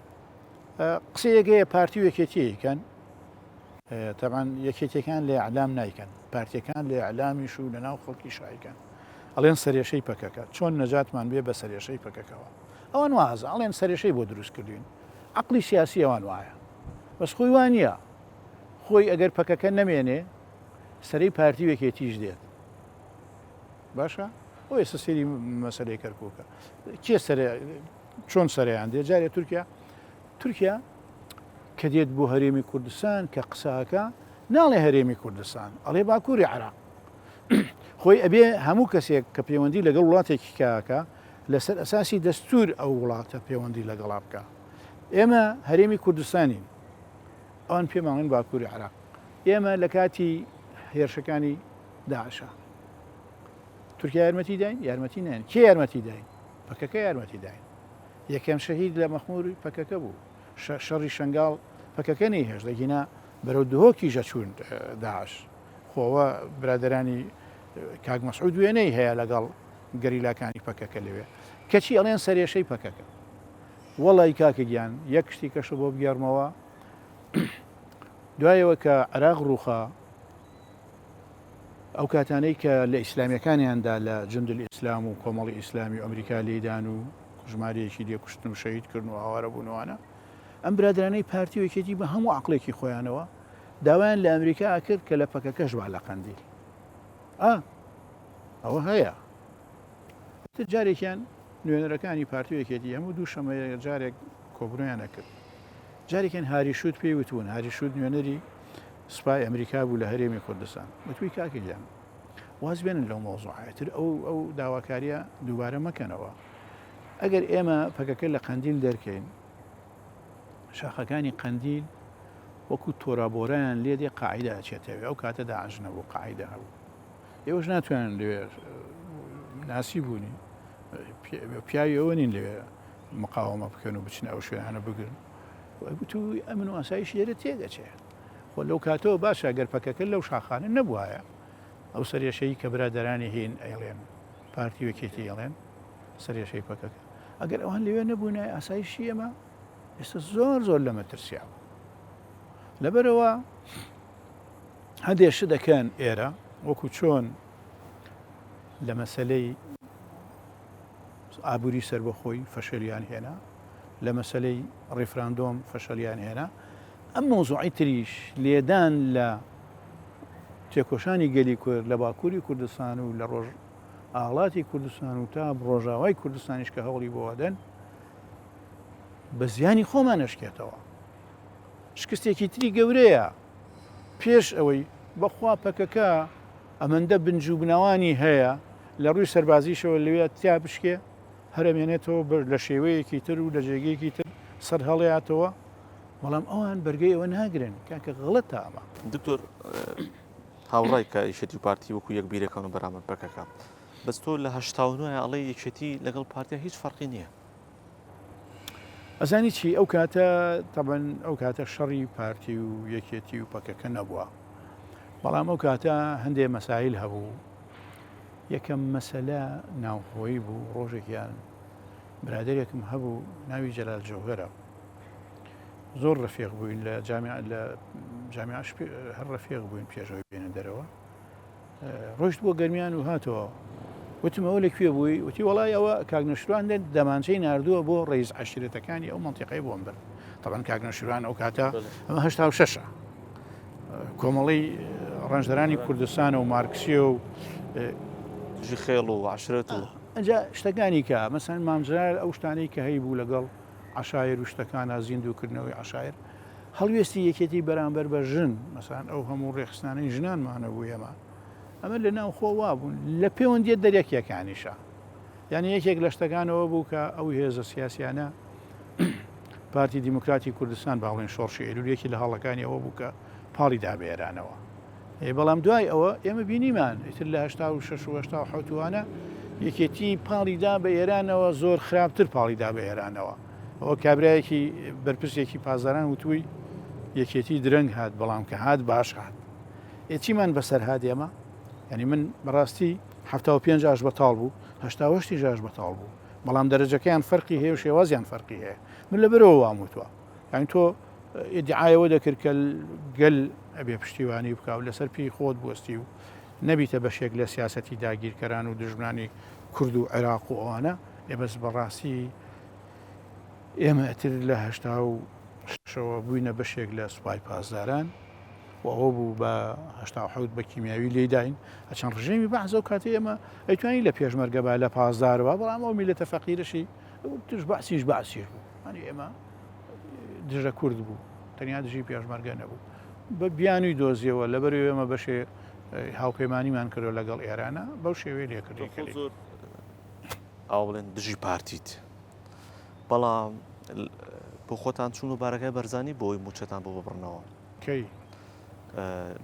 قسەیەک هەیە پارتی و یەکێتی ئەیکەن تەبعەن یەکێتیەکان لە ئیعلام نایکەن پارتیەکان لە ئیعلامیش و لەناو خەڵکیش ئایکەن ئەڵێن سەرێشەی پەکەکە چۆن نەجاتمان بێ بە سەرێشەی پەکەکەوە ئەوان وازە ئەڵێن سەرێشەی بۆ دروست کردوین عقلی سیاسی ئەوان وایە بەس خۆی وان نییە خۆی ئەگەر پەکەکە نەمێنێ سەرەی پارتی و یەکێتیش دێت باشە ئەو ئێستا سێری مەسەلەی کەرکووکە کێ سەر چۆن سەرەیان دێ جارێ تورکیا تورکیا کە دێت بۆ هەرێمی کوردستان کە قساکە ناڵێ هەرێمی کوردستان ئەڵێ باکووری عراق خۆی ئەبێ هەموو کەسێک کە پەیوەندی لەگەڵ وڵاتێکی کاکە لەسەر ئەساسی دەستور ئەو وڵاتە پەیوەندی لەگەڵا بکە ئێمە هەرێمی کوردستانین ئەوان پێماڵین باکووری عراق ئێمە لە کاتی هێرشەکانی. داعشە. تورکیا یارمەتی داین؟ یارمەتی ناین. کێ یارمەتی داین؟ پەکەکە یارمەتی داین. یەکەم شەهید لە مەخمور پەکەکە بوو. شەڕی شەنگاڵ پەکەکە نەیهێشت، ئەگینا بەرەو دهۆکیش ئەچوون داعش. خۆ ئەوە برادەرانی کاک مەسعود وێنەی هەیە لەگەڵ گەریلاکانی پەکەکە لەوێ. کەچی ئەڵێن سەرێشەی پەکەکە. وەڵی کاکە گیان یەک شتی کەشە بۆ بگێڕمەوە دوایەوە کە عێراق ڕووخا ئەو کاتانەی کە لە ئیسلامیەکانیاندا لە جند الاسلام و کۆمەڵی ئیسلامی و ئەمریکا لێدان و ژمارەیەکی لێ کوشتن و شەهید کردن و ئاوارە بوونەوانە ئەم برادرانەی پارتی و یەکێتی بە هەموو عقلێکی خۆیانەوە داوایان لە ئەمریکا ئەکرد کە لە پەکەکەش با لە قەندیل ئا ئەوە هەیە تر جارێکیان نوێنەرەکانی پارتی و یەکێتی هەموو دوو شەمەیە جارێک کۆبوونەوەیان ئەکرد جارێکیان هاری شوت پێی وتبوون هاری شوت نوێنەری سوپای ئەمریکا بوو لە هەرێمی کوردستان وتوی کاکە گیان واز بێنن لەو مەوزوعە تر ئەو ئەو داواکاریە دووبارە مەکەنەوە ئەگەر ئێمە پەکەکە لە قەندیل دەرکەین شاخەکانی قەندیل وەکو تۆرابۆرایان لێ دێ قاعدە ئەچێتەوێ ئەو کاتە داعش نەبوو قاعدە هەبوو ئێوەش ناتوانن لەوێ ناسی بوونی پیاوی ئەوە نین لەوێ مقاومە بکەن و بچنە ئەو شوێنانە بگرن وتوی ئەمن و ئاسایش لێرە تێدەچێ خۆ لەو کاتەوە باشە گەر پەکەکە لەو شاخانە نەبوایە ئەو سەرێشەی کە برادەرانی هین ئەیڵێن پارتی وەکێتی ئەڵێن سەرێشەی پەکەکە ئەگەر ئەوان لەوێ نەبوونای ئاسایشی ئێمە ئێستا زۆر زۆر لە مەترسیا بوو لەبەرەوە هەندێک شت دەکەن ئێرە وەکو چۆن لە مەسلەی ئابووری سەربەخۆی فەشەلیان هێنا، لە مەسەلەی ڕیفراندۆم فەشەلیان هێنا، ئەم مەوزوعی تریش لێدان لە تێکۆشانی گەلی کورد لە باکووری کوردستان و لە ڕۆژ ئاڵاتی کوردستان و تا ڕۆژاوای کوردستانیش کە هەوڵی بۆ دەن بە زیانی خۆمان ئەشکێتەوە. شکستێکی تری گەورەیە پێش ئەوەی بەخوا پەکەکە ئەمەندە بنج و بنەوانی هەیە لە ڕووی سەربازیشەوە لەوێ تیا بشکێ هەر ئەمێنێتەوە لە شێوەیەکی تر و لە جێگەیەکی تر سەر هەڵیاتەوە بەڵام ئەوان بەرگەی ئەوە ناگرن کاکە غەڵەتە ئەمە. دکتۆر هاوڕای کە یەکێتی و پارتی وەکو یەک بیرەکەن و بەرامبەر پەکەکە بەس تۆ لە 89 ئەڵێ یەکێتی لەگەڵ پارتیا هیچ فەرقی نییە. ئەزانی چی ئەو کاتە تەبەن ئەو کاتە شەڕی پارتی و یەکێتی و پەکەکە نەبووە بەڵام ئەو کاتە هەندێ مەسایل هەبوو یەکەم مەسەلە ناوخۆیی بوو ڕۆژێکیان برادێکم هەبوو ناوی جەلال جەوهرە زۆر ڕفێق بووین لە جامیع لە جامیعش هەر ڕفێق بووین پێشەوەی بێنە دەرەوە ڕۆشت بۆ گەرمیان و هاتەوە وتم ئەوە لە کوێ بووی وتی وەڵای ئەوە کاک نەوشیروان دێت دەمانچەی ناردووە بۆ ڕئیس عەشیرەتەکانی ئەو مەنتیقەی بۆم برد تەبعەن کاک نەوشیروان ئەو کاتە ئەمە 86ە کۆمەڵی ڕەنجدەرانی کوردستان و مارکسیە و دژی خێڵ و عەشرەت و ئەجا شتەکانی کە مەسەن مام جەلال ئەو شتانەی کە هەیبوو لەگەڵ عەشایر و شتەکانە زیندووکردنەوەی عەشایر هەڵوێستی یەکێتی بەرامبەر بە ژن، مەسەلەن ئەو هەموو ڕێکخستنانەی ژنانمان هەبوو ئێمە، ئەمە لە ناوخۆ وابوون، لە پێوەندییە دەرەکییەکانیشا. یانی یەکێک لە شتەکانەوە بوو کە ئەو هێزە سیاسیانە پارتی دیموکراتی کوردستان با بڵێن شۆڕشی ئەیلول یەکی لە هەڵەکانی ئەوە بوو کە پاڵی دا بە ئێرانەوە. بەڵام دوای ئەوە ئێمە بینیمان ئیتر لە 86 و 87 وانە یەکێتی پاڵی دا بە ئێرانەوە زۆر خراپتر پاڵی دا بە ئێرانەوە. ئەوە کابرایەکی بەرپرسێکی پاسداران وتووی یەکێتی درەنگ هات بەڵام کە هات باش هات. ئێ چیمان بەسەر هات ئێمە؟ یعنی من بەڕاستی 75 ئاش بەتاڵ بوو 88 ئاش بەتاڵ بوو بەڵام دەرەجەکەیان فەرقی هەیە و شێوازیان فەرقی هەیە من لەبەرەوە وام وتوە یعنی تۆ ئیدعایەوە دەکرد کە گەل ئەبێ پشتیوانی بکە و لەسەر پێی خۆت بوەستی و نەبیتە بەشێک لە سیاسەتی داگیرکەران و دژمنانی کورد و عێراق و ئەوانە ئێ بەس بەڕاستی ئێمە ئەتر لە 86ەوە بووینە بەشێک لە سوپای پاسداران و ئەوە بوو بە 87 بە کیمیاوی لێداین ئەچەند ڕژێمی بەعس ئەو کاتی ئێمە ئەیتوانی لە پێشمەرگە با لە پاسدارەوە بەڵام ئەو میلەتە فەقیرەشی تش بەعسیش بەعسیش بوو هەنی ئێمە دژە کورد بوو تەنیا دژی پێشمەرگە نەبوو بە بیانوی دۆزیەوە لەبەر ئێمە بەشێ هاوپەیمانیمان کردو لەگەڵ ئێرانە بەو شێوەیە لێکردی زۆر ئاوا بڵێن دژی پارتیت بەڵام بۆ خۆتان چوون و بارەگای بەرزانی بۆی موچەتان بۆ ببڕنەوە کەی؟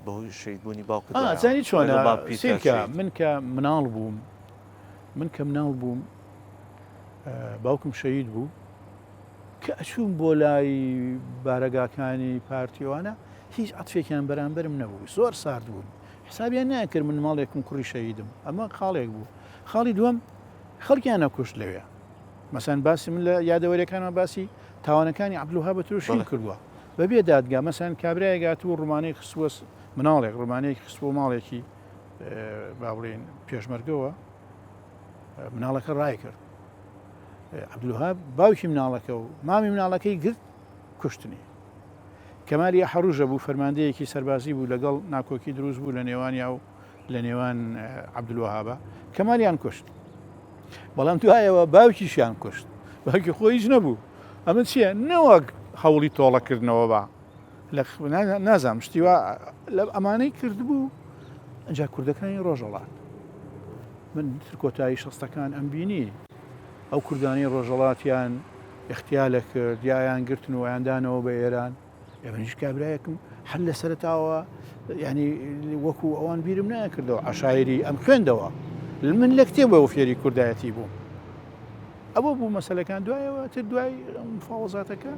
بەهۆی شەهیدبوونی باوکت زانی چۆنە سیرکە من کە مناڵ بووم من کە مناڵ بووم باوکم شەهید بوو کە ئەچووم بۆ لای بارەگاکانی پارتیوانە هیچ عەتفێکیان بەرامبەرم نەبوو زۆر سارد بوون حسابیان ناکرد من ماڵێکم کوڕی شەهیدم ئەمە خاڵێک بوو خاڵی دووەم خەڵکیان نەکوشت لەوێ مەسەن باسی من لە یادەوەریەکانما باسی تاوانەکانی عەبدولوەهاب تروشیم کردووە بەبێ دادگا مەسەن کابرایەک هاتبوو ڕمانەی خستووە مناڵێک ڕمانەیەکی خستبووە ماڵێکی با بڵێین پێشمەرگەوە مناڵەکە ڕای کرد عەبدولوەهاب باوکی مناڵەکە و مامی مناڵەکەی گرت کوشتنی کەمالی حەڕوژە بوو فەرماندەیەکی سەربازی بوو لەگەڵ ناکۆکی دروست بوو لە نێوانیا و لە نێوان عەبدولوەهابە کەمالیان کوشت بەڵام دوایەوە باوکیشیان کوشت باوکی خۆی هیچ نەبوو ئەمە چییە نەوەک هەوڵی تۆڵەکردنەوە بە لە نازانم شتی وا لە ئەمانەی کردبوو ئەجا کوردەکانی ڕۆژەڵات من تر کۆتایی شەستەکان ئەم بینی ئەو کوردانی ڕۆژەڵاتیان اختیالە کرد یایان گرتن و یاندانەوە بە ئێران ئێ منیش کابرایەکم هەر لە سەرەتاوە یعنی وەکو ئەوان بیرم ناکردەوە عشایری ئەم خوێندەوە من لە کتێبەوە فێری کوردایەتی بووم ئەوە بوو مەسلەکان دوایەوە تر دوای مفاوەزاتەکە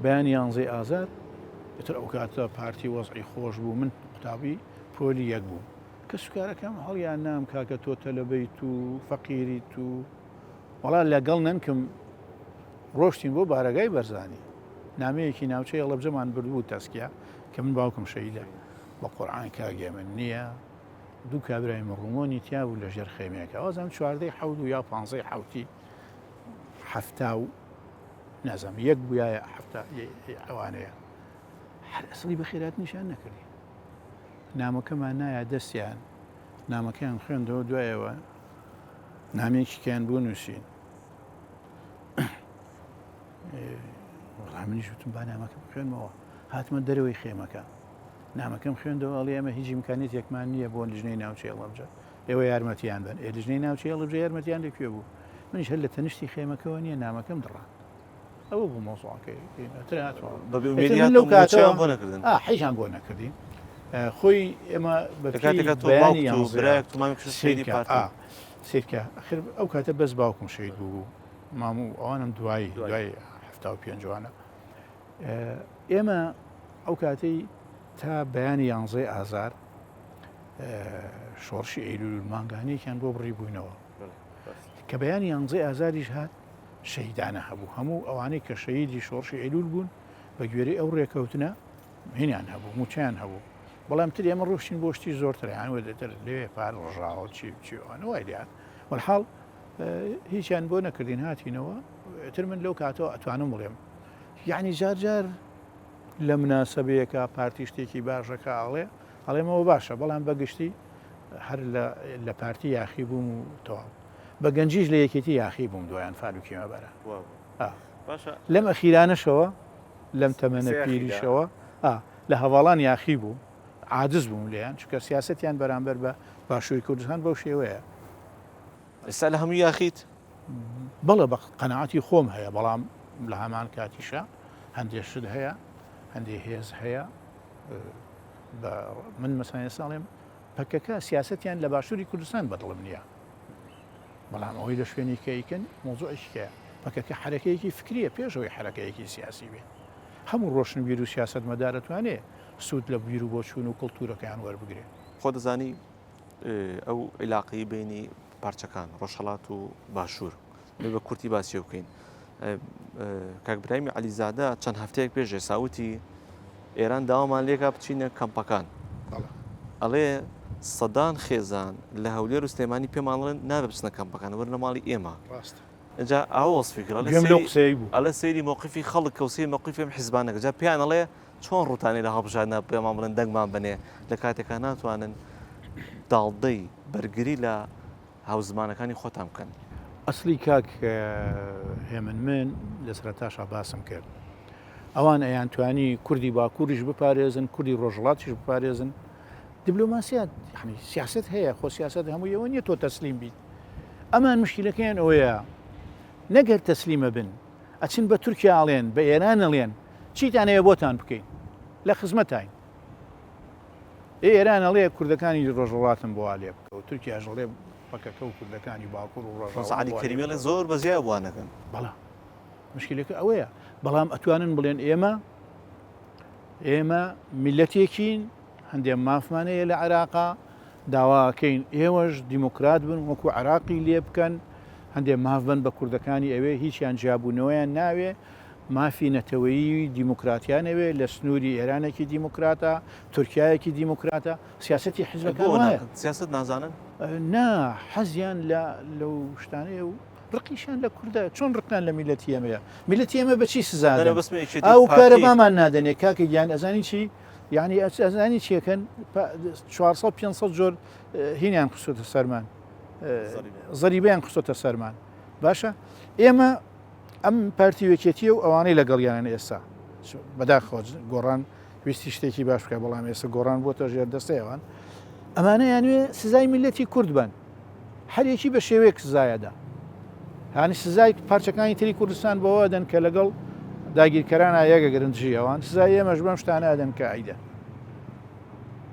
بەیانی یانزەی ئازار ئیتر ئەو کاتە پارتی وەزعی خۆش بوو من قوتابی پۆلی یەک بووم کە سوکارەکەم هەڵیان نام کاکە تۆ تەلەبەیت و فەقیریت و وەڵا لەگەڵ نەنکم ڕۆشتین بۆ بارەگای بەرزانی نامەیەکی ناوچەی هەڵەبجەمان بردبوو تەسکیە کە من باوکم شەهیدە بە قورعان کاک من نییە دوو کابرای مڕومۆنی تیا بوو لە ژێر خێمەیەکە وازم چواردەی حەوت و یا پانزەی حەوتی حەفتا و نازانم یەک بووایە حەفتا ئەوانەیە هەر ئەسڵی بە خێراتنیشیان نەکردین نامەکەمان نایە دەستیان نامەکەیان خوێندەوە دوایەوە نامەیەکی کەیان بۆ نووسین وەڵا منیش وتم با نامەکە بخوێنمەوە هاتمە دەرەوەی خێمەکە نامەکەم خوێندەوە ئەڵێ ئێمە هیچ ئیمکانیەتێکمان نییە بۆ لیژنەی ناوچەی هەڵەبجە ئێوە یارمەتیان بن ئێ لیژنەی ناوچەی هەڵەبجە یارمەتیان لە کوێ بوو منیش هەر لە تەنیشتی خێمەکەوە نییە نامەکەم دڕاند ئەوە بوو مەوزوعەکەی تر هاتووە بە بێ ئیتر ئومێدی من لەو هاتن مووچەیان کاتەوە بۆ نەکردن ئا حیچیان بۆ نەکردین خۆی ئێمە بە لە پێی کاتێکا تۆ بەیانی باوکت و یانزەیە برایەکت و مامێکشت شەهیدی سەیرکە پارتین ئا سەیرکە ئەخر ئەو کاتە بەس باوکم شەهید بوو بوو مام و ئەوانم دوایی دوایی دوای 75 وانە ئێمە ئەو کاتەی تا بەیانی یانزەی ئازار شۆڕشی ئەیلول مانگانەیەکیان بۆ بڕی بووینەوە کە بەیانی یانزەی ئازاریش هات شەهیدانە هەبوو هەموو ئەوانەی کە شەهیدی شۆڕشی ئەیلول بوون بە گوێرەی ئەو ڕێکەوتنە هینیان هەبوو موچەیان هەبوو بەڵام تر ئێمە ڕۆشتین بۆ شتی زۆرتر یان وەدەتر لەوێ پار ڕژاوە چی چی ئەوانە وای لێهات وەلحاڵ هیچیان بۆ نەکردین هاتینەوە تر من لەو کاتەوە ئەتوانم بڵێم یعنی جار جار لە مناسبەیەکە پارتی شتێکی باشەکە ئەڵێ ئەڵێمەوە باشە بەڵام بەگشتی هەر لە پارتی یاخی بووم و تەواو بە گەنجیش لە یەکێتی یاخی بووم دوای ئەنفال و کیمیاباران لەم ئەخیرانەشەوە لەم تەمەنە پیریشەوە لە هەواڵان یاخی بووم عاجز بووم لێیان چونکە سیاسەتیان بەرامبەر بە باشووری کوردستان بەو شێوەیە. ئێستا لە هەموو یاخیت؟ بەڵێ بە قەناعەتی خۆم هەیە بەڵام لە هەمان کاتیشا هەندێ شت هەیە هەندێ هێز هەیە بە من مەسەن ئێستا ئەڵێم پەکەکە سیاسەتیان لە باشووری کوردستان بەدڵم نییە بەڵام ئەوەی لە شوێنی کە ئەیکەن مەوزوعێکی کەیە پەکەکە حەرەکەیەکی فکریە پێش ئەوەی حەرەکەیەکی سیاسی بێ هەموو ڕۆشنبیر و سیاسەتمەدار ئەتوانێ سوود لە بیر و بۆچوون و کڵتوورەکەیان وەربگرێ. خۆ دەزانی ئەو عیلاقەی بینی پارچەکان ڕۆژهەڵات و باشوور بە کورتی باسی بکەین کاک برایمی عەلیزادە چەند هەفتەیەک پێش ئێستا وتی ئێران داوامان لێکا بچینە کەمپەکان ئەڵێ سەدان خێزان لە هەولێر و سلێمانی پێمان ڵێن نابێ بچنە کەمپەکان وەرنە ماڵی ئێمە ڕاستە ئینجا ئاوا وەسفی کرد ئەڵێ گوێم لەو سەیری قسەیەی بوو. ئەڵێ سەیری مەوقیفی خەڵک کە و سەیری مەوقیفی ئەم حیزبانە کە جا پێیان ئەڵێ چۆن ڕووتانەی لە هەڵبژاردنا پێمان بڵێن دەنگمان بەنێ لە کاتێکا ناتوانن داڵدەی بەرگری لە هاوزمانەکانی خۆتان بکەن. ئەسڵی کاک هێمن من لە سەرەتاشا باسم کرد ئەوان ئەیانتوانی کوردی باکووریش بپارێزن کوردی ڕۆژهەڵاتیش بپارێزن دیبلۆماسیات یعنی سیاست هەیە خۆ سیاست هەمووی ئەوە نییە تۆ تەسلیم بیت ئەمان مشکلەکەیان ئەوەیە نەگەر تەسلیمە بن ئەچن بە تورکیا ئەڵێن بە ئێران ئەڵێن. چیتان هەیە بۆتان بکەین لە خزمەتاین. ئێ ئێران ئەڵێ کوردەکانی ڕۆژهەڵاتم بۆ وا لێ بکە و تورکیاش ئەڵێ پەکەکە و کوردەکانی باکوور و ڕۆژاوام عەلی بۆ وا لێ کەریمی ئەڵێ بکە. زۆر بە زیاد وا نەکەن. بەڵێ مشکلەکە ئەوەیە بەڵام ئەتوانن بڵێن ئێمە ئێمە میلەتێکین هەندێک مافمان هەیە لە عێراقا داواکەین ئێوەش دیموکرات بن وەکو عێراقی لێ بکەن هەندێک ماف بن بە کوردەکانی ئەوێ هیچیان جیابوونەوەیان ناوێ مافی نەتەوەیی دیموکراتیان ئەوێ لە سنووری ئێرانێکی دیموکراتە، تورکیایەکی دیموکراتە، سیاسەتی حیزبەکان بۆ وایە. ناکەن؟ سیاسەت نازانن؟ نا، حەزیان لە لەو شتانەیە و ڕقیشیان لە کوردە، چۆن ڕقیان لە میللەتی ئێمەیە؟ میللەتی ئێمە بە چی سزا نەنە دەن؟ بەس من یەکێتی ئاو و و پارتی. کارەبامان نادەنێ کاکە گیان ئەزانی چی؟ یانی ئەزانی چی ئەکەن؟ 400 500 جۆر هینیان خستۆتە سەرمان، زەریبەیان خستۆتە سەرمان. باشە ئێمە ئەم پارتی و یەکێتیە و ئەوانەی لەگەڵیانن ئێستا بەداخەوە گۆڕان ویستی شتێکی باش بکە بەڵام ئێستا گۆڕان بۆتە ژێر دەستەی ئەوان ئەمانە یانوێ سزای میلەتی کورد بن هەرێکی بە شێوەیەک سزایەدا هانی سزای پارچەکانی تری کوردستان بەوە دەن کە لەگەڵ داگیرکەران یەکەگرن دژی ئەوان سزای ئێمەش بەم شتانە دەن کە ئایدە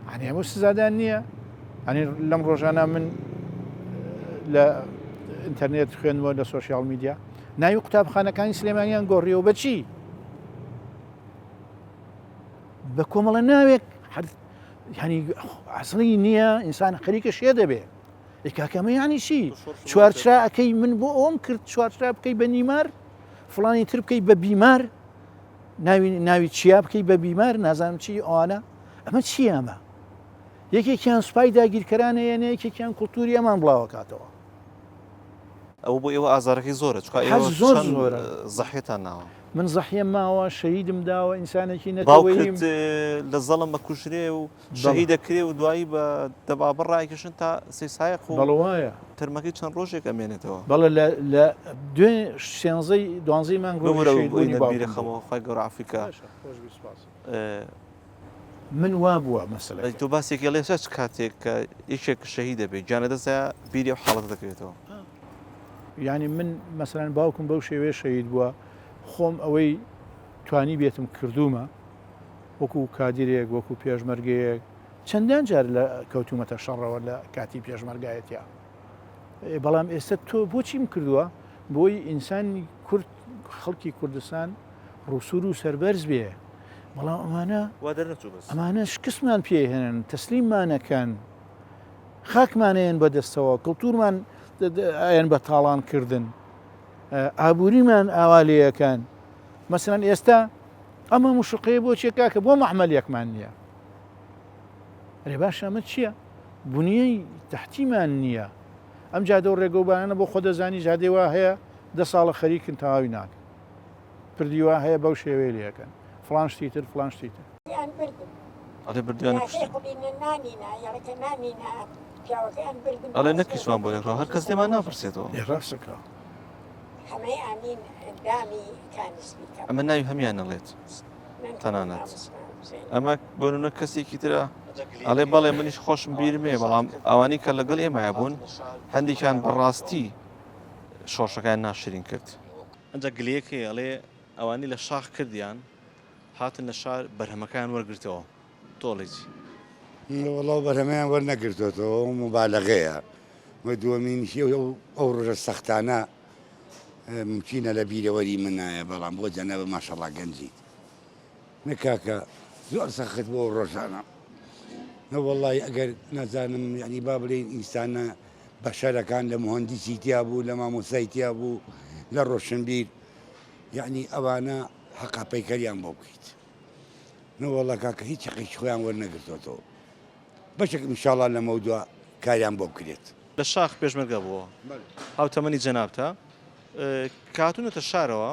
ئەنی هەموو سزادان نییە ئەنی لەم ڕۆژانە من لە ئینتەرنێت خوێندمەوە لە سۆشیال میدیا ناوی قوتابخانەکانی سلێمانیان گۆڕیەوە بە چی بە کۆمەڵە ناوێک هەنی ئەسڵی نییە ئینسان خەریکە شێ دەبێ کاکەمە ینی چی چوارچرا ئەەکەی من بۆ ئەوم کرد چوارچرا بکەی بە نیمار فلانی تر بکەی بە بیمار ناوی ناوی چیا بکەی بە بیمار نازانم چی ئەوانە ئەمە چییە ئەمە یەکێکیان سوپای داگیرکەران هەیە یەکێکیان کولتوری ئەمان بڵاوەکاتەوە. ئەوە بۆ ئێوە ئازارەکەی زۆرە چونکە حەز ئێوە زۆر چەند زۆرە. زەحیەتان ناوە. من زەحیەم ماوە شەهیدم داوە ئینسانێکی نەتەوەییم. باوکت لە زەڵم ئەکوژرێ و بەڵێ. شەهید ئەکرێ و دوایی بە دەبابە ڕایکێشن تا سەیسایەق و بەڵێ وایە. تەرمەکەی چەند ڕۆژێک ئەمێنێتەوە. بەڵێ لە لە دوێ سێنزەی دوانزەی مانگ ڕۆژی ببورە شەهیدبوونی ئەوەی باوکم بیرە بوو. خەمەوە خوای گەورە عەفوی کا. باشە خۆشبی سوپاس. من وا بووە مەسەلەکە. تۆ باسێکی ئەڵێ چ کاتێک کە یەکێک شەهید دەبێ گیان لەدەستدا بیری ئەو حاڵەتە دەکەوێتەوە. یانی من مەسەلەن باوکم بەو شێوەیە شەهید بووە خۆم ئەوەی توانی بێتم کردوومە وەکو کادیرێک وەکو پێشمەرگەیەک چەندان جار لە کەوتومەتە شەڕەوە لە کاتی پێشمەرگایەتیا بەڵام ئێستا تۆ بۆچیم کردووە بۆی ئینسانی کورد خەڵکی کوردستان ڕووسوور و سەربەرز بێ بەڵام ئەمانە وا دەرنەچوو بەس. ئەمانە شکستمان پێ هێنن تەسلیممانەکەن خاکمانەیەن بەدەستەوە کڵتورمان ئەیەن بە تاڵان کردن ئابووریمان ئاوا لێیەکەن مەسەن ئێستا ئەمە مشقەیە بۆ چێ کاکە بۆ مەعمەلێکمان نییە ئەرێ باشە ئەمە چییە بنیەی تەحتیمان نییە ئەم جادە و ڕێگەوبانانە بۆ خۆ دەزانی جادەی وا هەیە دە ساڵە خەریکن تەواوی ناکەن پردی وا هەیە بەو شێوەیە لێ ئەکەن فڵان شتی تر فڵان شتی تر. ئەڵێ بردویانە کوشتن. ئەڵێ نەک هیچمان بۆ نەکراوە هەر کەس لێمان ناپرسێتەوە. ئێ ڕاستەکا. ئەمە ناوی هەمیان ئەڵێت تەنانەت ئەمە بۆ نمونە کەسێکی ترە ئەڵێ بەڵێ منیش خۆشم بیرم هەیە بەڵام ئەوانەی کە لەگەڵ ئێمایە بوون هەندێکیان بەڕاستی شۆڕشەکەیان ناشرین کرد. ئەنجا گلەیەک هەیە ئەڵێ ئەوانەی لە شاخ کردیان هاتن لە شار بەرهەمەکەیان وەرگرتەوە تۆ ئەڵێی چی؟ وەڵا بەرهەمەیان وەرنەگرتۆتەوە ئەوە موبالەغەیە و دووەمینیش ئەو ڕۆژە سەختانە مومکینە لە بیرەوەری منایە بەڵام بۆ جەنابت ماشەڵا گەنجیت نە کاکە زۆر سەخت بۆ ئەو ڕۆژانە نە وەڵی ئەگەر نازانم یعنی با بڵێین ئینسانە بەشەرەکان لە موهەندیسی تیا بوو لە مامۆستای تیا بوو لە ڕۆشنبیر یعنی ئەوانە حەقا پەیکەریان بۆ بکەیت نەوەڵا کاکە هیچ حەقێکی خۆیان وەرنەگرتۆتەوە بەشێک ئینشاڵا لەمەودوا کاریان بۆ بکرێت. لە شاخ پێشمەرگە بووە هاوتەمەنی جەنابتە کە هاتوونەتە شارەوە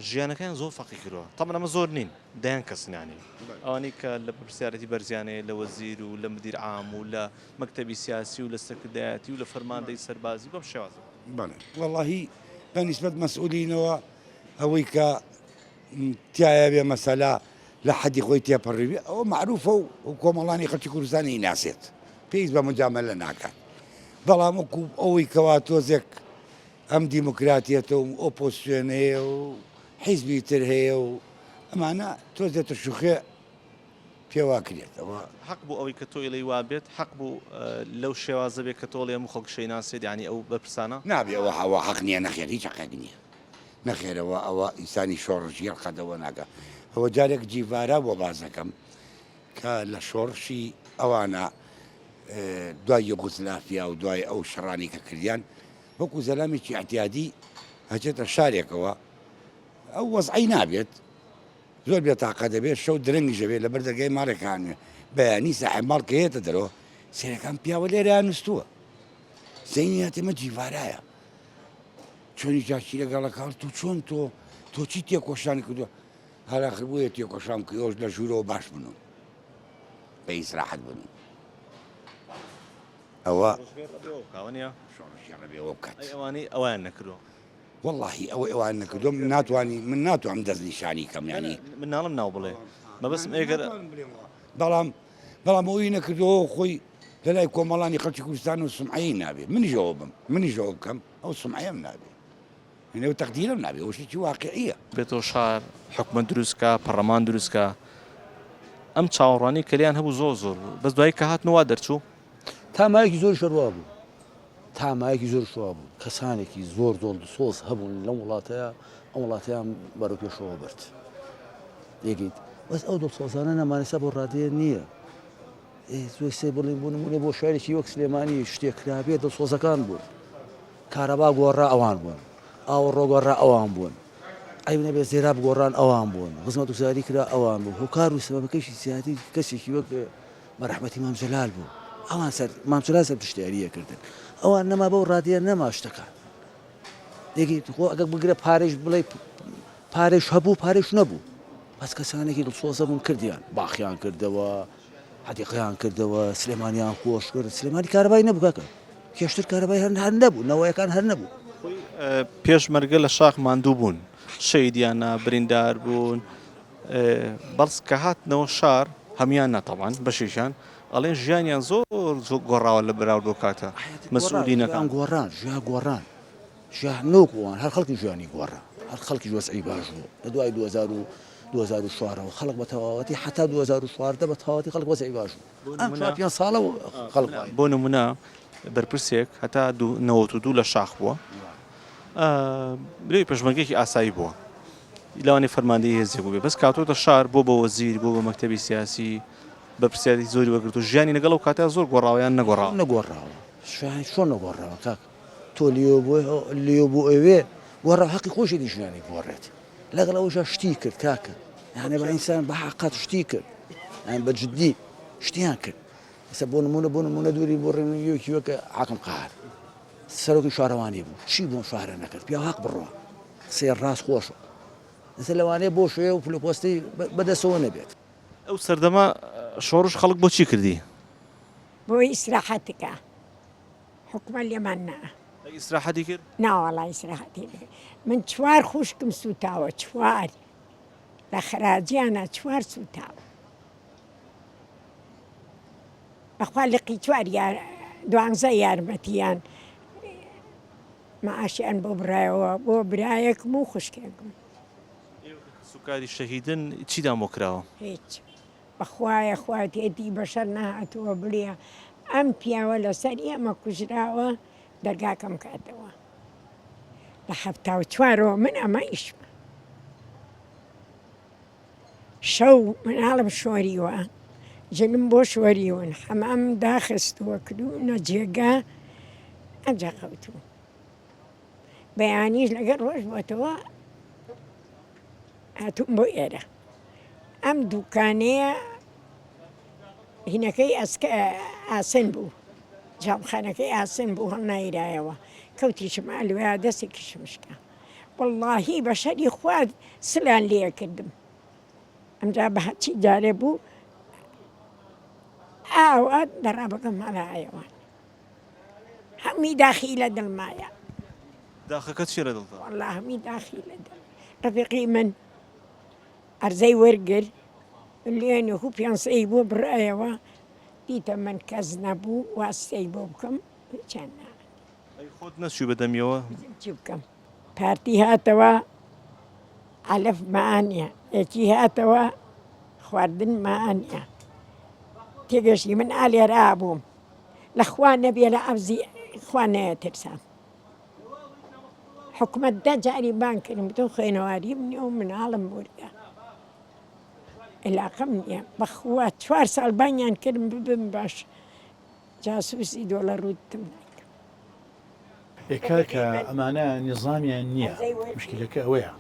ژیانەکەیان زۆر فەقی کردووە تەبعەن ئەمە زۆر نین دەیان کەسن یانی ئەوانەی کە لە بەرپرسیارێتی بەرزیان هەیە لە وەزیر و لە مدیر عام و لە مەکتەبی سیاسی و لە سەرکردایەتی و لە فەرماندەی سەربازی بەم شێوازە. بەڵێ وەڵاهی بە نیسبەت مەسئولینەوە ئەوەی کە تیایا بێ مەسەلە لە حەدی خۆی تێپەڕیبێ ئەوە مەعروفە و کۆمەڵانی خەڵکی کوردستان ئەیناسێت پێویست بە مجامەلە ناکات بەڵام وەکو ئەوەی کەوا تۆزێک ئەم دیموکراتیەتە و ئۆپۆزسیۆن هەیە و حیزبی تر هەیە و. ئەمانە تۆزێ ترشوخێ پێوا کرێتەوە. حەق بوو ئەوەی کە تۆ ئەڵێی وا بێت، حەق بوو لەو شێوازە بێت کە تۆ ئەڵێی هەموو خەڵک شەیناسێت یانی ئەو بەرپرسانە؟ نابێ ئەوە ئەوە حەق نییە نەخێر هیچ حەقێک نییە نەخێر ئەوە ئەوە ئینسانی شۆڕشگێڕ قەت ئەوە ناکا ئەوە جارێک جیڤارا بۆ باس دەکەم کە لە شۆڕشی ئەوانە دوای یوگوسلافیا و دوای ئەو شەڕانی کە کردیان وەکو زەلامێکی ئەعتیادی ئەچێتە شارێکەوە ئەو وەزعەی نابێت زۆر بێتاقە دەبێت شەو درەنگیش دەبێت لەبەر دەرگای ماڵێک هانوێ بەیانی ساحێب ماڵ کە یەتە دەرەوە سێرەکان پیاوە لێرەیان نووستووە زەینی هاتێمە جیڤارایە چۆنی جاچی لەگەڵەکان تو چۆن تۆ تۆ چی تێکۆشانی کردووە هەراخر بۆیە تێکۆشان کردووە لە ژوورەوە باش بن و بە ئیسراحەت بن ئەوە شۆڕشگێڕە بێ ئەوە بکات ئەوانەی ئەویان نەکردووە وەڵاهی ئەوەی ئەوان نەکردووە من ناتوانی من ناتوانم دەست نیشانی کەم یانی من ناڵم ناو بڵێ مەبەستم ئێگەر بەڵام بەڵام ئەوی نەکردەوە خۆی لە لای کۆمەڵانی خەڵکی کوردستان و سمعەی نابێ منیش ئەوە بم منیش ئەوە بکەم ئەو سمعەیەم نابێ یعنی ئەو تەقدیرم نابێ ئەو شتێکی واقعیە. بێتەوە شار حکومەت دروست کا پەڕەمان دروست کا ئەم چاوەڕوانی کە لێیان هەبوو زۆر زۆر بوو بەس دوایی کە هاتن وا دەرچوو. تا مایەکی زۆریش هەر وا بوو. تا مایەکی زۆریش وا بوو. کەسانێکی زۆر زۆر دڵسۆز هەبوون لەم وڵاتەیا، ئەم وڵاتەیان بەرەو پێشەوە برد. تێگەیت؟ بەس ئەو دڵسۆزانە نەمان ئێستا بەو ڕادەیە نییە. ئێ زۆر سەیر بڵێین بۆ نموونە بۆ شارێکی وەک سلێمانی شتێک کرابێت دڵسۆزەکان بوون. کارەبا گۆڕا ئەوان بوون. ئاوەڕۆ گۆڕا ئەوان بوون. عەیب نەبێت زێراب گۆڕان ئەوان بوون. خزمەتگوزاری کرا ئەوان بوون. هۆکار و سەبەبەکەیشی زیاتر کەسێکی وەک بە ڕەحمەتی مام جەلال بوو ئەوان سەر مام جەلال سەر پشتیاریە کردن ئەوان نەما بەو ڕادەیە نەما شتەکان یەکی خۆ ئەگەر بگرە پارەش بڵێ پارەش هەبوو پارەش نەبوو بەس کەسانێکی دڵسۆزە بوون کردیان باخیان کردەوە حەدیقەیان کردەوە سلێمانیان خۆش کرد سلێمانی کارەبای نەبوو کاکە پێشتر کارەبای هەر هەر نەبوو نەوەیەکان هەر نەبوو پێشمەرگە لە شاخ ماندوو بوون شەیدیانە بریندار بوون بەڵس کە هاتنەوە شار هەموان نا تەبعەن بەشێکیان ئەڵێن ژیانیان زۆر گۆڕاوە لە بەراورد بەو کاتە مەسئولینەکان. گۆڕان ژیان گۆڕان ژیان نەوەک ئەوان هەر خەڵکی ژیانی گۆڕا هەر خەڵکی وەزعی باش بوو لە دوای 2004 ەوە خەڵک بە تەواوەتی حتا 2014 بە تەواوەتی خەڵک وەزعی باش بوو ئەم چوار پێنج ساڵە خەڵک بۆ نمونە بەرپرسێک هەتا 92 لە شاخ بووە لێی پێشمەرگەیەکی ئاسایی بووە لەوانەیە فەرماندەی هێزێک بووبێ بەس کاتۆتە شار بۆ بە وەزیر بۆ بە مەکتەبی سیاسی بەرپرسیارێتی زۆری وەرگرتووە ژیانی لەگەڵ ئەو کاتە زۆر گۆڕاوە یان نەگۆڕاوە؟ نەگۆڕاوە ژیانی چۆن نەگۆڕاوە کاک تۆ لیۆ بۆ لیۆ بۆ ئەوێ گۆڕا حەقی خۆشیەتی ژیانی گۆڕێت لەگەڵ ئەوەشا شتی کرد کاکە یانە بە ئینسان بە حەقەت شتی کرد یان بە جدی شتیان کرد ئێستا بۆ نمونە بۆ نمونە دووری بۆ ڕێنویەکی وەک حاکم قەهار سەرۆکی شارەوانی بوو چی بۆم شارە نەکرد پیاو هەق بڕوا قسەی ڕاست خۆشە ئێستا لەوانەیە بۆ شوێ و پلە پۆستی بەدەستەوە نەبێت. ئەو سەردەمە شۆڕش خەڵک بۆ چی کردی؟ بۆ ئیسراحەت کا حکومە لێمان نا. ئەی ئیسراحەتی کرد؟ ناوەڵا ئیسراحەتی نەکرد من چوار خوشکم سوتاوە چوار لە خەراجیانە چوار سوتاوە. بەخوا لقی چوار یار دوانزە یارمەتیان معاشیان بۆ بڕایەوە بۆ برایەکم و خوشکێکم. ئێوە کە کەسوکاری شەهیدن چیتان بۆ کراوە؟ هیچ بەخوایە خواتێتی بەشەر نەهاتووە بڵێ ئەم پیاوە لەسەر ئێمە کوژراوە دەرگاکەم کاتەوە لە حەفتا و چوارەوە من ئەمە ئیشمە. شەو مناڵم شۆریوە جلم بۆ شۆریون حەمام داخستووە کردوونە جێگا ئەجا خەوتوو بەیانیش لەگەڵ ڕۆژ بۆتەوە هاتووم بۆ ئێرە ئەم دوکانەیە هینەکەی ئەسکە ئاسن بوو جامخانەکەی ئاسن بوو هەڵنایرایەوە کەوتیشم ئەلوێ دەستێکیشم شکا وەڵاهی بە شەری خوا سڵیان لێ ئەکردم ئەمجا بە هەرچی جارێ بوو ئاوا دەڕابەکەم ماڵە ئایەوان هەمی داخی لە دڵمایە داخەکە چیە لە دڵتا؟ وەڵا هەمی داخی لە دڵ ڕەفیقی من ئەرزەی وەرگر ملیۆنێک و پێنسەی بۆ بڕایەوە دیتە من کەس نەبوو واستەی بۆ بکەم هیچیان نا ئەی خۆت نەچووی بە دەمیەوە؟ بچم چی بکەم پارتی هاتەوە. عەلەف مانیە یەکی هاتەوە خواردن مانیە تێگەشتی من ئالێرا بووم لە خوا نەبێ لە عەبزی خوا نەیەترسام حکومەت دە جاری بانگ کردم تۆ خوێنەواریم نییە و مناڵم مردە علاقەم نییە بەخوا چوار ساڵ بانگیان کردم ببم باش جاسوسی دۆڵە ڕووتم ناکەم. ئێ کاکە ئەمانە نیزامیان نییە مشکلەکە ئەوەیە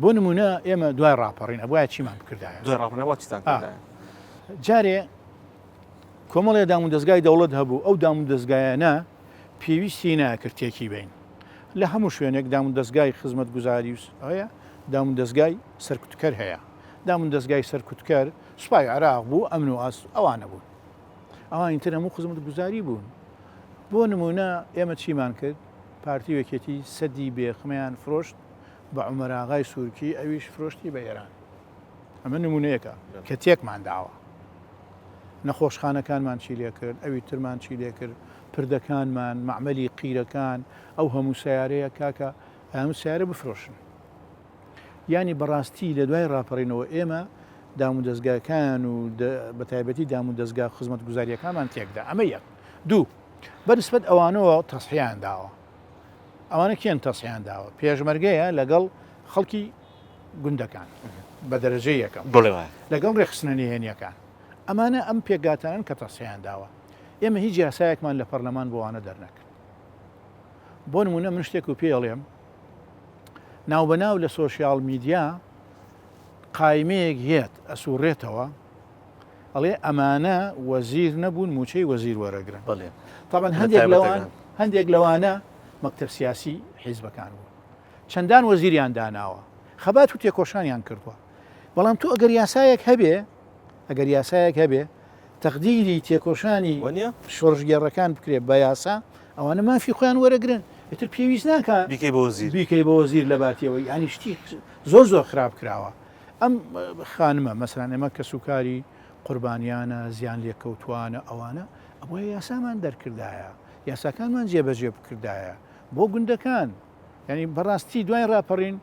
بۆ نمونە ئێمە دوای ڕاپەڕین ئەبواە چیمان بکردایە دوای ڕاپەڕین ئەبوا چیتان کردایە؟ جارێ کۆمەڵێ دام و دەزگای دەوڵەت هەبوو ئەو دام و دەزگایانە پێویستی ناکرد تێکی بین لە هەموو شوێنێک دام و دەزگای خزمەتگوزاری و هەیە دام و دەزگای سەرکوتکەر هەیە دام و دەزگای سەرکوتکەر سوپای عێراق بوو ئەمن و ئاس ئەوانە بوون ئەوانی تر هەموو خزمەتگوزاری بوون بۆ نمونە ئێمە چیمان کرد پارتی و یەکێتی سەدی بێخمەیان فرۆشت بە عومەراغای سورکی ئەویش فرۆشتی بە ئێران ئەمە نمونەیەکە کە تێکمان داوە نەخۆشخانەکانمان چی لێ کرد ئەوی ترمان چی لێ کرد پردەکانمان مەعمەلی قیرەکان ئەو هەموو سیارەیە کاکە ئەم سیارە بفرۆشن یانی بەڕاستی لە دوای ڕاپەڕینەوە ئێمە دامودەزگاکان و بەتایبەتی دامودەزگا خزمەتگوزاریەکانمان تێکدا ئەمە یەک دوو بەنسبەت ئەوانەوە تەسحیان داوە ئەوانە کێن تەسحیان داوە پێشمەرگەیە لەگەڵ خەڵکی گوندەکان بە دەرەجەی یەکەم لەگەڵ ڕێکخستنە نهێنیەکان ئەمانە ئەم پێکگاتانن کە تەسحیان داوە ئێمە هیچ یاسایەکمان لە پەرلەمان بۆوانە دەرنەکرد بۆ نمونە من شتێک و پێڵێم ناوبەناو لە سۆشیاڵ میدیا قایمەیەک یەت ئەسوڕێتەوە ئەڵێ ئەمانە وەزیر نەبوون موچەی وەزیر وەرەگرن بەڵێ طبعا هەندێک لەوان هەندێک لەوانە مەکتەب سیاسی حیزبەکان بوون چەندان وەزیریان داناوە خەبات و تێکۆشانیان کردووە بەڵام تۆ ئەگەر یاسایەک هەبێ ئەگەر یاسایەک هەبێ تەقدیری تێکۆشانی شۆڕشگێڕەکان بکرێت بە یاسا ئەوانە مافی خۆیان وەرەگرن ئیتر پێویست ناکا بیکەی بە وەزیر بیکەی بە وەزیر لە باتیەوە یانی شتی زۆر زۆر خراپ کراوە ئەم خانمە مەسەلەن ئێمە کەسوکاری قوربانیانە زیان لێکەوتوانە ئەوانە ئەبوایە یاسامان دەرکردایە یاساکانمان جێبەجێ بکردایە بۆ گوندەکان یعنی بەڕاستی دوای ڕاپەڕین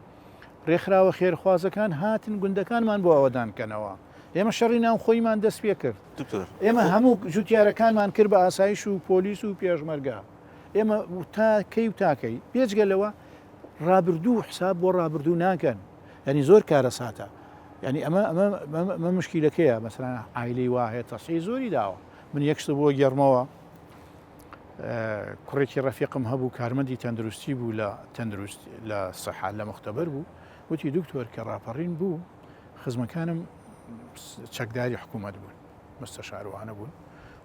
ڕێکخراوە خێرخوازەکان هاتن گوندەکانمان بۆ ئاوەدان کەنەوە ئێمە شەڕی ناوخۆیمان دەست پێ کرد دکتۆر ئێمە هەموو جوتیارەکانمان کرد بە ئاسایش و پۆلیس و پێشمەرگە ئێمە تا کەی و تاکەی بێجگە لەوە ڕابردوو حساب بۆ ڕابردوو ناکەن ینی زۆر کارەساتە ینی ئەمە ئەمە مشکیلەکەیە مەسەلەن عایلەی وا هەیە تەسعی زۆری داوە من یەک شتە بۆ گێڕمەوە کوڕێکی ڕەفیقم هەبوو کارمەندی تەندروستی بوو لە تەندروست لە سەحا لە مختبەر بوو وتی دکتۆر کە ڕاپەڕین بوو خزمەکانم چەکداری حکوومەت بوون مستەشاروانە بوون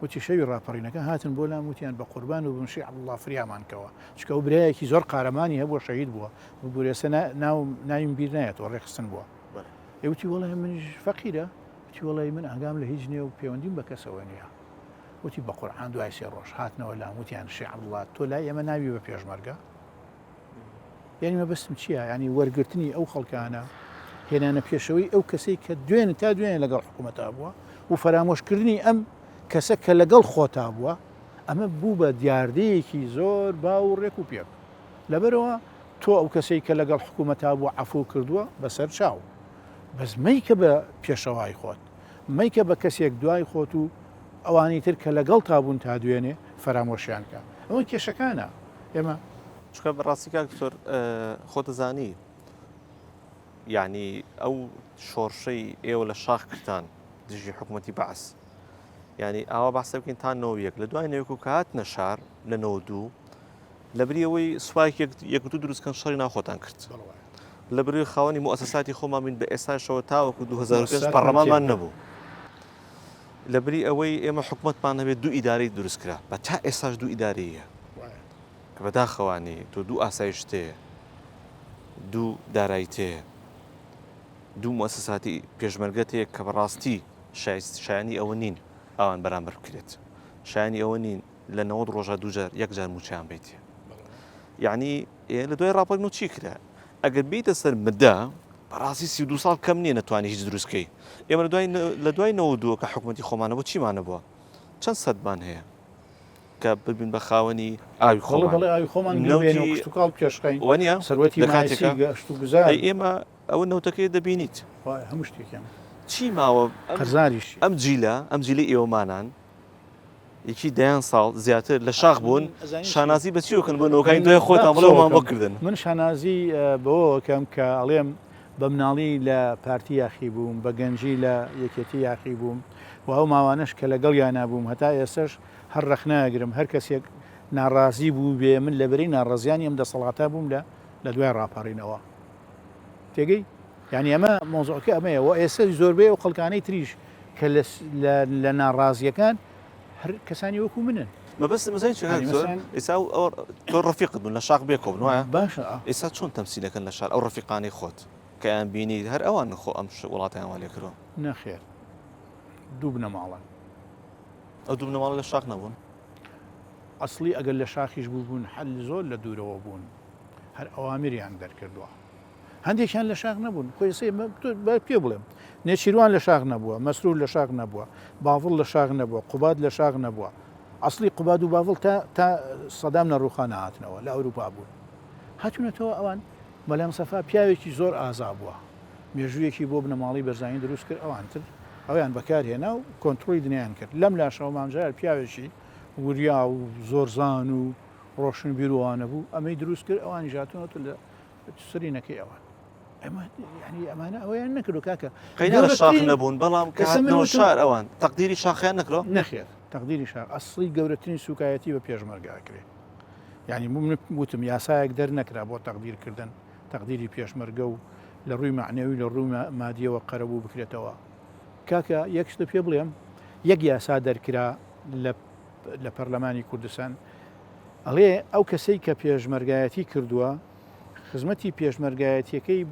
وتی شەوی ڕاپەڕینەکە هاتن بۆ لام وتیان بە قوربان و بم شێخ عەبدوڵڵا فریامان کەوە چونکە ئەو برایەکی زۆر قارەمانی هەبووە شەهید بووە ببورێسە ناو ناویم بیر نایەتەوە ڕێکخستن بووە ئێ وتی وەڵی منیش فەقیرە وتی وەڵی من ئاگام لە هیچ نییە و پەیوەندیم بە کەسەوە نییە وتی بە قورعان دوای سێ ڕۆژ هاتنەوە لام وتیان شێخ عەبدوڵڵا تۆ لای ئێمە ناوی بە پێشمەرگە یانی مەبەستم چییە؟ یانی وەرگرتنی ئەو خەڵکانە، هێنانە پێشەوەی ئەو کەسەی کە دوێنێ تا دوێنێ لەگەڵ حکوومەتا بووە و فەرامۆشکردنی ئەم کەسە کە لەگەڵ خۆتا بووە، ئەمە بوو بە دیاردەیەکی زۆر باو و ڕێک و پێک. لەبەرئەوە تۆ ئەو کەسەی کە لەگەڵ حکوومەتا بووە عەفوو کردووە بەسەر چاو، بەس مەیکە بە پێشەوای خۆت، مەیکە بە کەسێک دوای خۆت و ئەوانی تر کە لەگەڵتا بوون تا دوێنێ فەرامۆشیان کە. ئەوە کێشەکانە. ئێمە. چونکە بەڕاستی کاک دکتۆر خۆت دەزانی یعنی ئەو شۆڕشەی ئێوە لە شاخ کردتان دژی حکوومەتی بەعس یعنی ئاوا باسە بکەین تا نەوە یەک لە دوای نەوەک و کە هاتنە شار لە 92 لە بری ئەوەی سوپایەک یەکگرتوو دروستکەن شەڕی ناوخۆتان کرد لە بری خاوەنی موئەسەساتی خۆمان بین بە ئێستاشەوە تاوەکو 2005 پەڕلەمانمان نەبوو لە بری ئەوەی ئێمە حکومەتمان هەبێت دوو ئیدارەی دروست کرا بە تا ئێستاش دوو ئیدارەیە کە بەداخەوانی تۆ دوو ئاسایشت هەیە دوو دارایت هەیە دوو موئەسەساتی پێشمەرگەت هەیە کە بەڕاستی شایانی ئەوە نین ئەوان بەرامبەر بکرێت شایانی ئەوە نین لە 90 ڕۆژە دووجار یەک جار موچەیان بیتێ یعنی لە دوای ڕاپەڕین و چی کرا ئەگەر بیتە سەر مدە بەڕاستی 32 ساڵ کەم نییە نەتوانی هیچ دروستکەی ئێمە لە دوای لە دوای 92 کە حکوومەتی خۆمانە بۆ چیمانە بووە چەند سەدمان هەیە کە ببین بە خاوەنی ئاوی خۆمان بەڵێ ئاوی خۆمان نەوتی کشتوکاڵ پێشخەین وانە سەروەتی لە کاتێکا گەشت و گوزار ئەی ئێمە. ئەوە نەوتەکەی دەبینیت. وایە هەموو شتێکیان. چی ماوە قەرزاریش. ئەم جیلە ئەم جیلەی ئێوەمانان یەکی دەیان ساڵ زیاتر لە شاخ بوون شانازی بە چیوە کەن بۆ نەوەکانی دوای خۆتان بڵێ ئەومان بۆ کردن. من شانازی بەوەوە کەم کە ئەڵێم بە مناڵی لە پارتی یاخی بووم، بە گەنجی لە یەکێتی یاخی بووم و ئەو ماوانەش کە لەگەڵیانا بووم هەتا ئێستەش هەر ڕەخنە ئەگرم هەر کەسێک ناڕازی بووبێ من لە بەرەی ناڕەزیانی ئەم دەسەڵاتە بووم لە لە دوای ڕاپەڕینەوە. تێگەی؟ یانی ئەمە مەوزوعەکە ئەمەیە و ئێستا زۆربەی ئەو خەڵکانەی تریش کە لە ناڕازیەکان هەر کەسانی وەکو منن. مەبەستم ئەزانی چیە کاک زۆر ئێستا ئەو تۆ ڕەفیقت بوون لە شاخ بێکۆ بن وایە باشە ئێستا چۆن تەمسیلەکەن لە شار ئەو ڕەفیقانەی خۆت کە ئەیان بینی هەر ئەوان خۆ ئەم وڵاتیان وا لێ کردووە نەخێر دوو بنەماڵەن ئەو دوو بنەماڵە لە شاخ نەبوون ئەسڵی ئەگەر لە شاخیش بووبوون هەر زۆر لە دوورەوە بوون هەر ئەوامریان دەرکردووە هەندێکیان لە شاخ نەبوون خۆ ئێستا با پێ بڵێم نێچیروان لە شاخ نەبووە مەسرور لە شاخ نەبووە باڤڵ لە شاخ نەبووە قوباد لە شاخ نەبووە ئەسڵی قوباد و باڤڵ تا تا سەدام نەڕوخا نەهاتنەوە لە ئەوروپا بوون هاتوونەتەوە ئەوان مەلا مستەفا پیاوێکی زۆر ئازا بووە مێژوویەکی بۆ بنەماڵەی بەرزانی دروست کرد ئەوان تر ئەویان بەکارهێنا و کۆنترۆلی دنیایان کرد لەم لاشەوە مام جەلال پیاوێکی وریا و زۆرزان و ڕۆشنبیر و ئەوانە بوو ئەمەی دروست کرد ئەوانیش هاتوونەتە لە سرینەکەی ئەوان ئەمە یعنی ئەمانە ئەوەیان نەکردو کاکە قەینا لە شاخ نەبوون بەڵام کە هاتنەوە شار ئەوان تەقدیری شاخیان نەکرا نەخێر تەقدیری شاخ ئەسڵی گەورەترین سوکایەتی بە پێشمەرگە ئەکرێ یعنی من وتم یاسایەک دەرنەکرا بۆ تەقدیرکردن تەقدیری پێشمەرگە و لە ڕووی مەعنەوی لە ڕووی مادیەوە قەرەبوو بکرێتەوە کاکە یەک شتە پێ بڵێم یەک یاسا دەرکرا لە لە پەرلەمانی کوردستان ئەڵێ ئەو کەسەی کە پێشمەرگایەتی کردووە خزمەتی پێشمەرگایەتیەکەی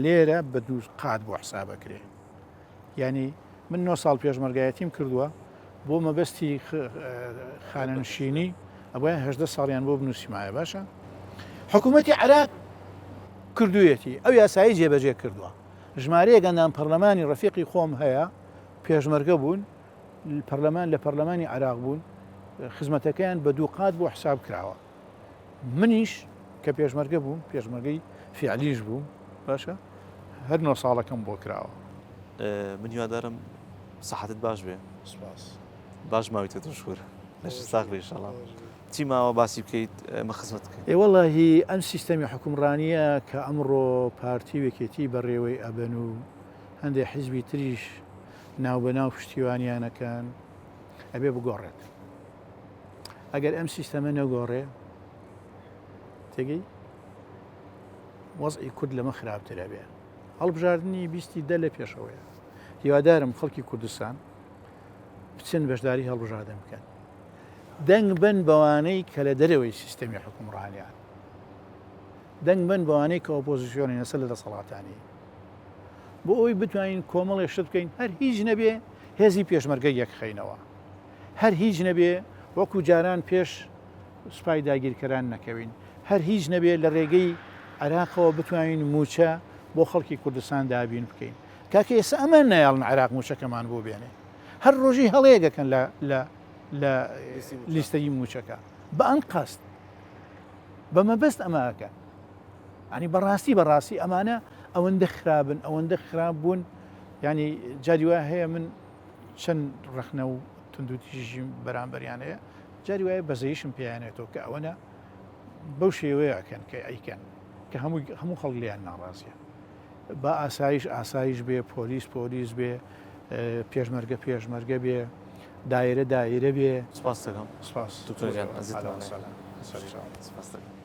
لێرە بە دوو قات بۆ حسابەکرێ یعنی من نۆ ساڵ پێشمەرگایەتیم کردووە بۆ مەبەستی خانەنشینی ئەوە هەدە ساڵیان بۆ بنووسیمایە باشە حکوومەتی عراق کردویەتی ئەو یاسایی جێبەجێ کردووە ژمارەیەک ئەندام پەرلەمانی ڕەفیقی خۆم هەیە پێشمەرگە بوون پەرلەمان لە پەرلەمانی عراق بوون خزمەتەکەیان بە دووقات بۆ حساب کراوە منیش کە پێشمەرگە بووم پێشمەرگەی فیعلیش بووم باشە هەر نۆ ساڵەکەم بۆ کراوە. من هیوادارم سەحەتت باش بێ. سپاس. باش ماویتە شکور لەشت ساغ بێ ئیشەڵا. چی ماوە باسی بکەیت ئێمە خزمەت بکەین؟ ئێ وەڵاهی ئەم سیستەمی حوکمڕانییە کە ئەمڕۆ پارتی و یەکێتی بەڕێوەی ئەبەن و هەندێ حیزبی تریش ناوبەناو پشتیوانیان ئەکەن ئەبێ بگۆڕێت. ئەگەر ئەم سیستەمە نەگۆڕێ تێگەی وەزعی کورد لەمە خراپتر ئەبێ. هەڵبژاردنی بیستی دە لە پێشەوەیە. هیوادارم خەڵکی کوردستان بچن بەشداری هەڵبژاردن بکەن. دەنگ بن بەوانەی کە لە دەرەوەی سیستەمی حکومڕانیان. دەنگ بن بەوانەی کە ئۆپۆزیسیۆنین لەسەر لە دەسەڵاتانی. بۆ ئەوەی بتوانین کۆمەڵێ شت بکەین هەر هیچ نەبێ هێزی پێشمەرگە یەکخەینەوە. هەر هیچ نەبێ وەکو جاران پێش سوپای داگیرکەران نەکەوین، هەر هیچ نەبێ لە رێگەی عێراقەوە بتوانین مووچە بۆ خەڵکی کوردستان دابین بکەین. کاکە ئێستا ئەمان نایەڵن عێراق مووچەکەمان بۆ بێنێ. هەر رۆژی هەڵەیەک ئەکەن لە لە لە لیستەی مووچەکە. بە ئەنقەست. بە مەبەست ئەمە ئەکەن. یانی بەڕاستی بەڕاستی ئەمانە ئەوەندە خرابن، ئەوەندە خراپ بوون، یانی جاری وایە هەیە من چەند ڕەخنە و توندوتیژیم بەرامبەریان هەیە جاری وایە بەزەیشم پێیانێتەوە کە ئەوەنە بەو شێوەیە ئەکەن کە ئەیکەن کە هەموو هەموو خەڵک لێیان ناڕازیە با ئاسایش ئاسایش بێ پۆلیس پۆلیس بێ پێشمەرگە پێشمەرگە بێ دایرە دایرە بێ سپاس دەکەم سپاس دکتۆر گیان ئەزیزت سپاس دەکەم.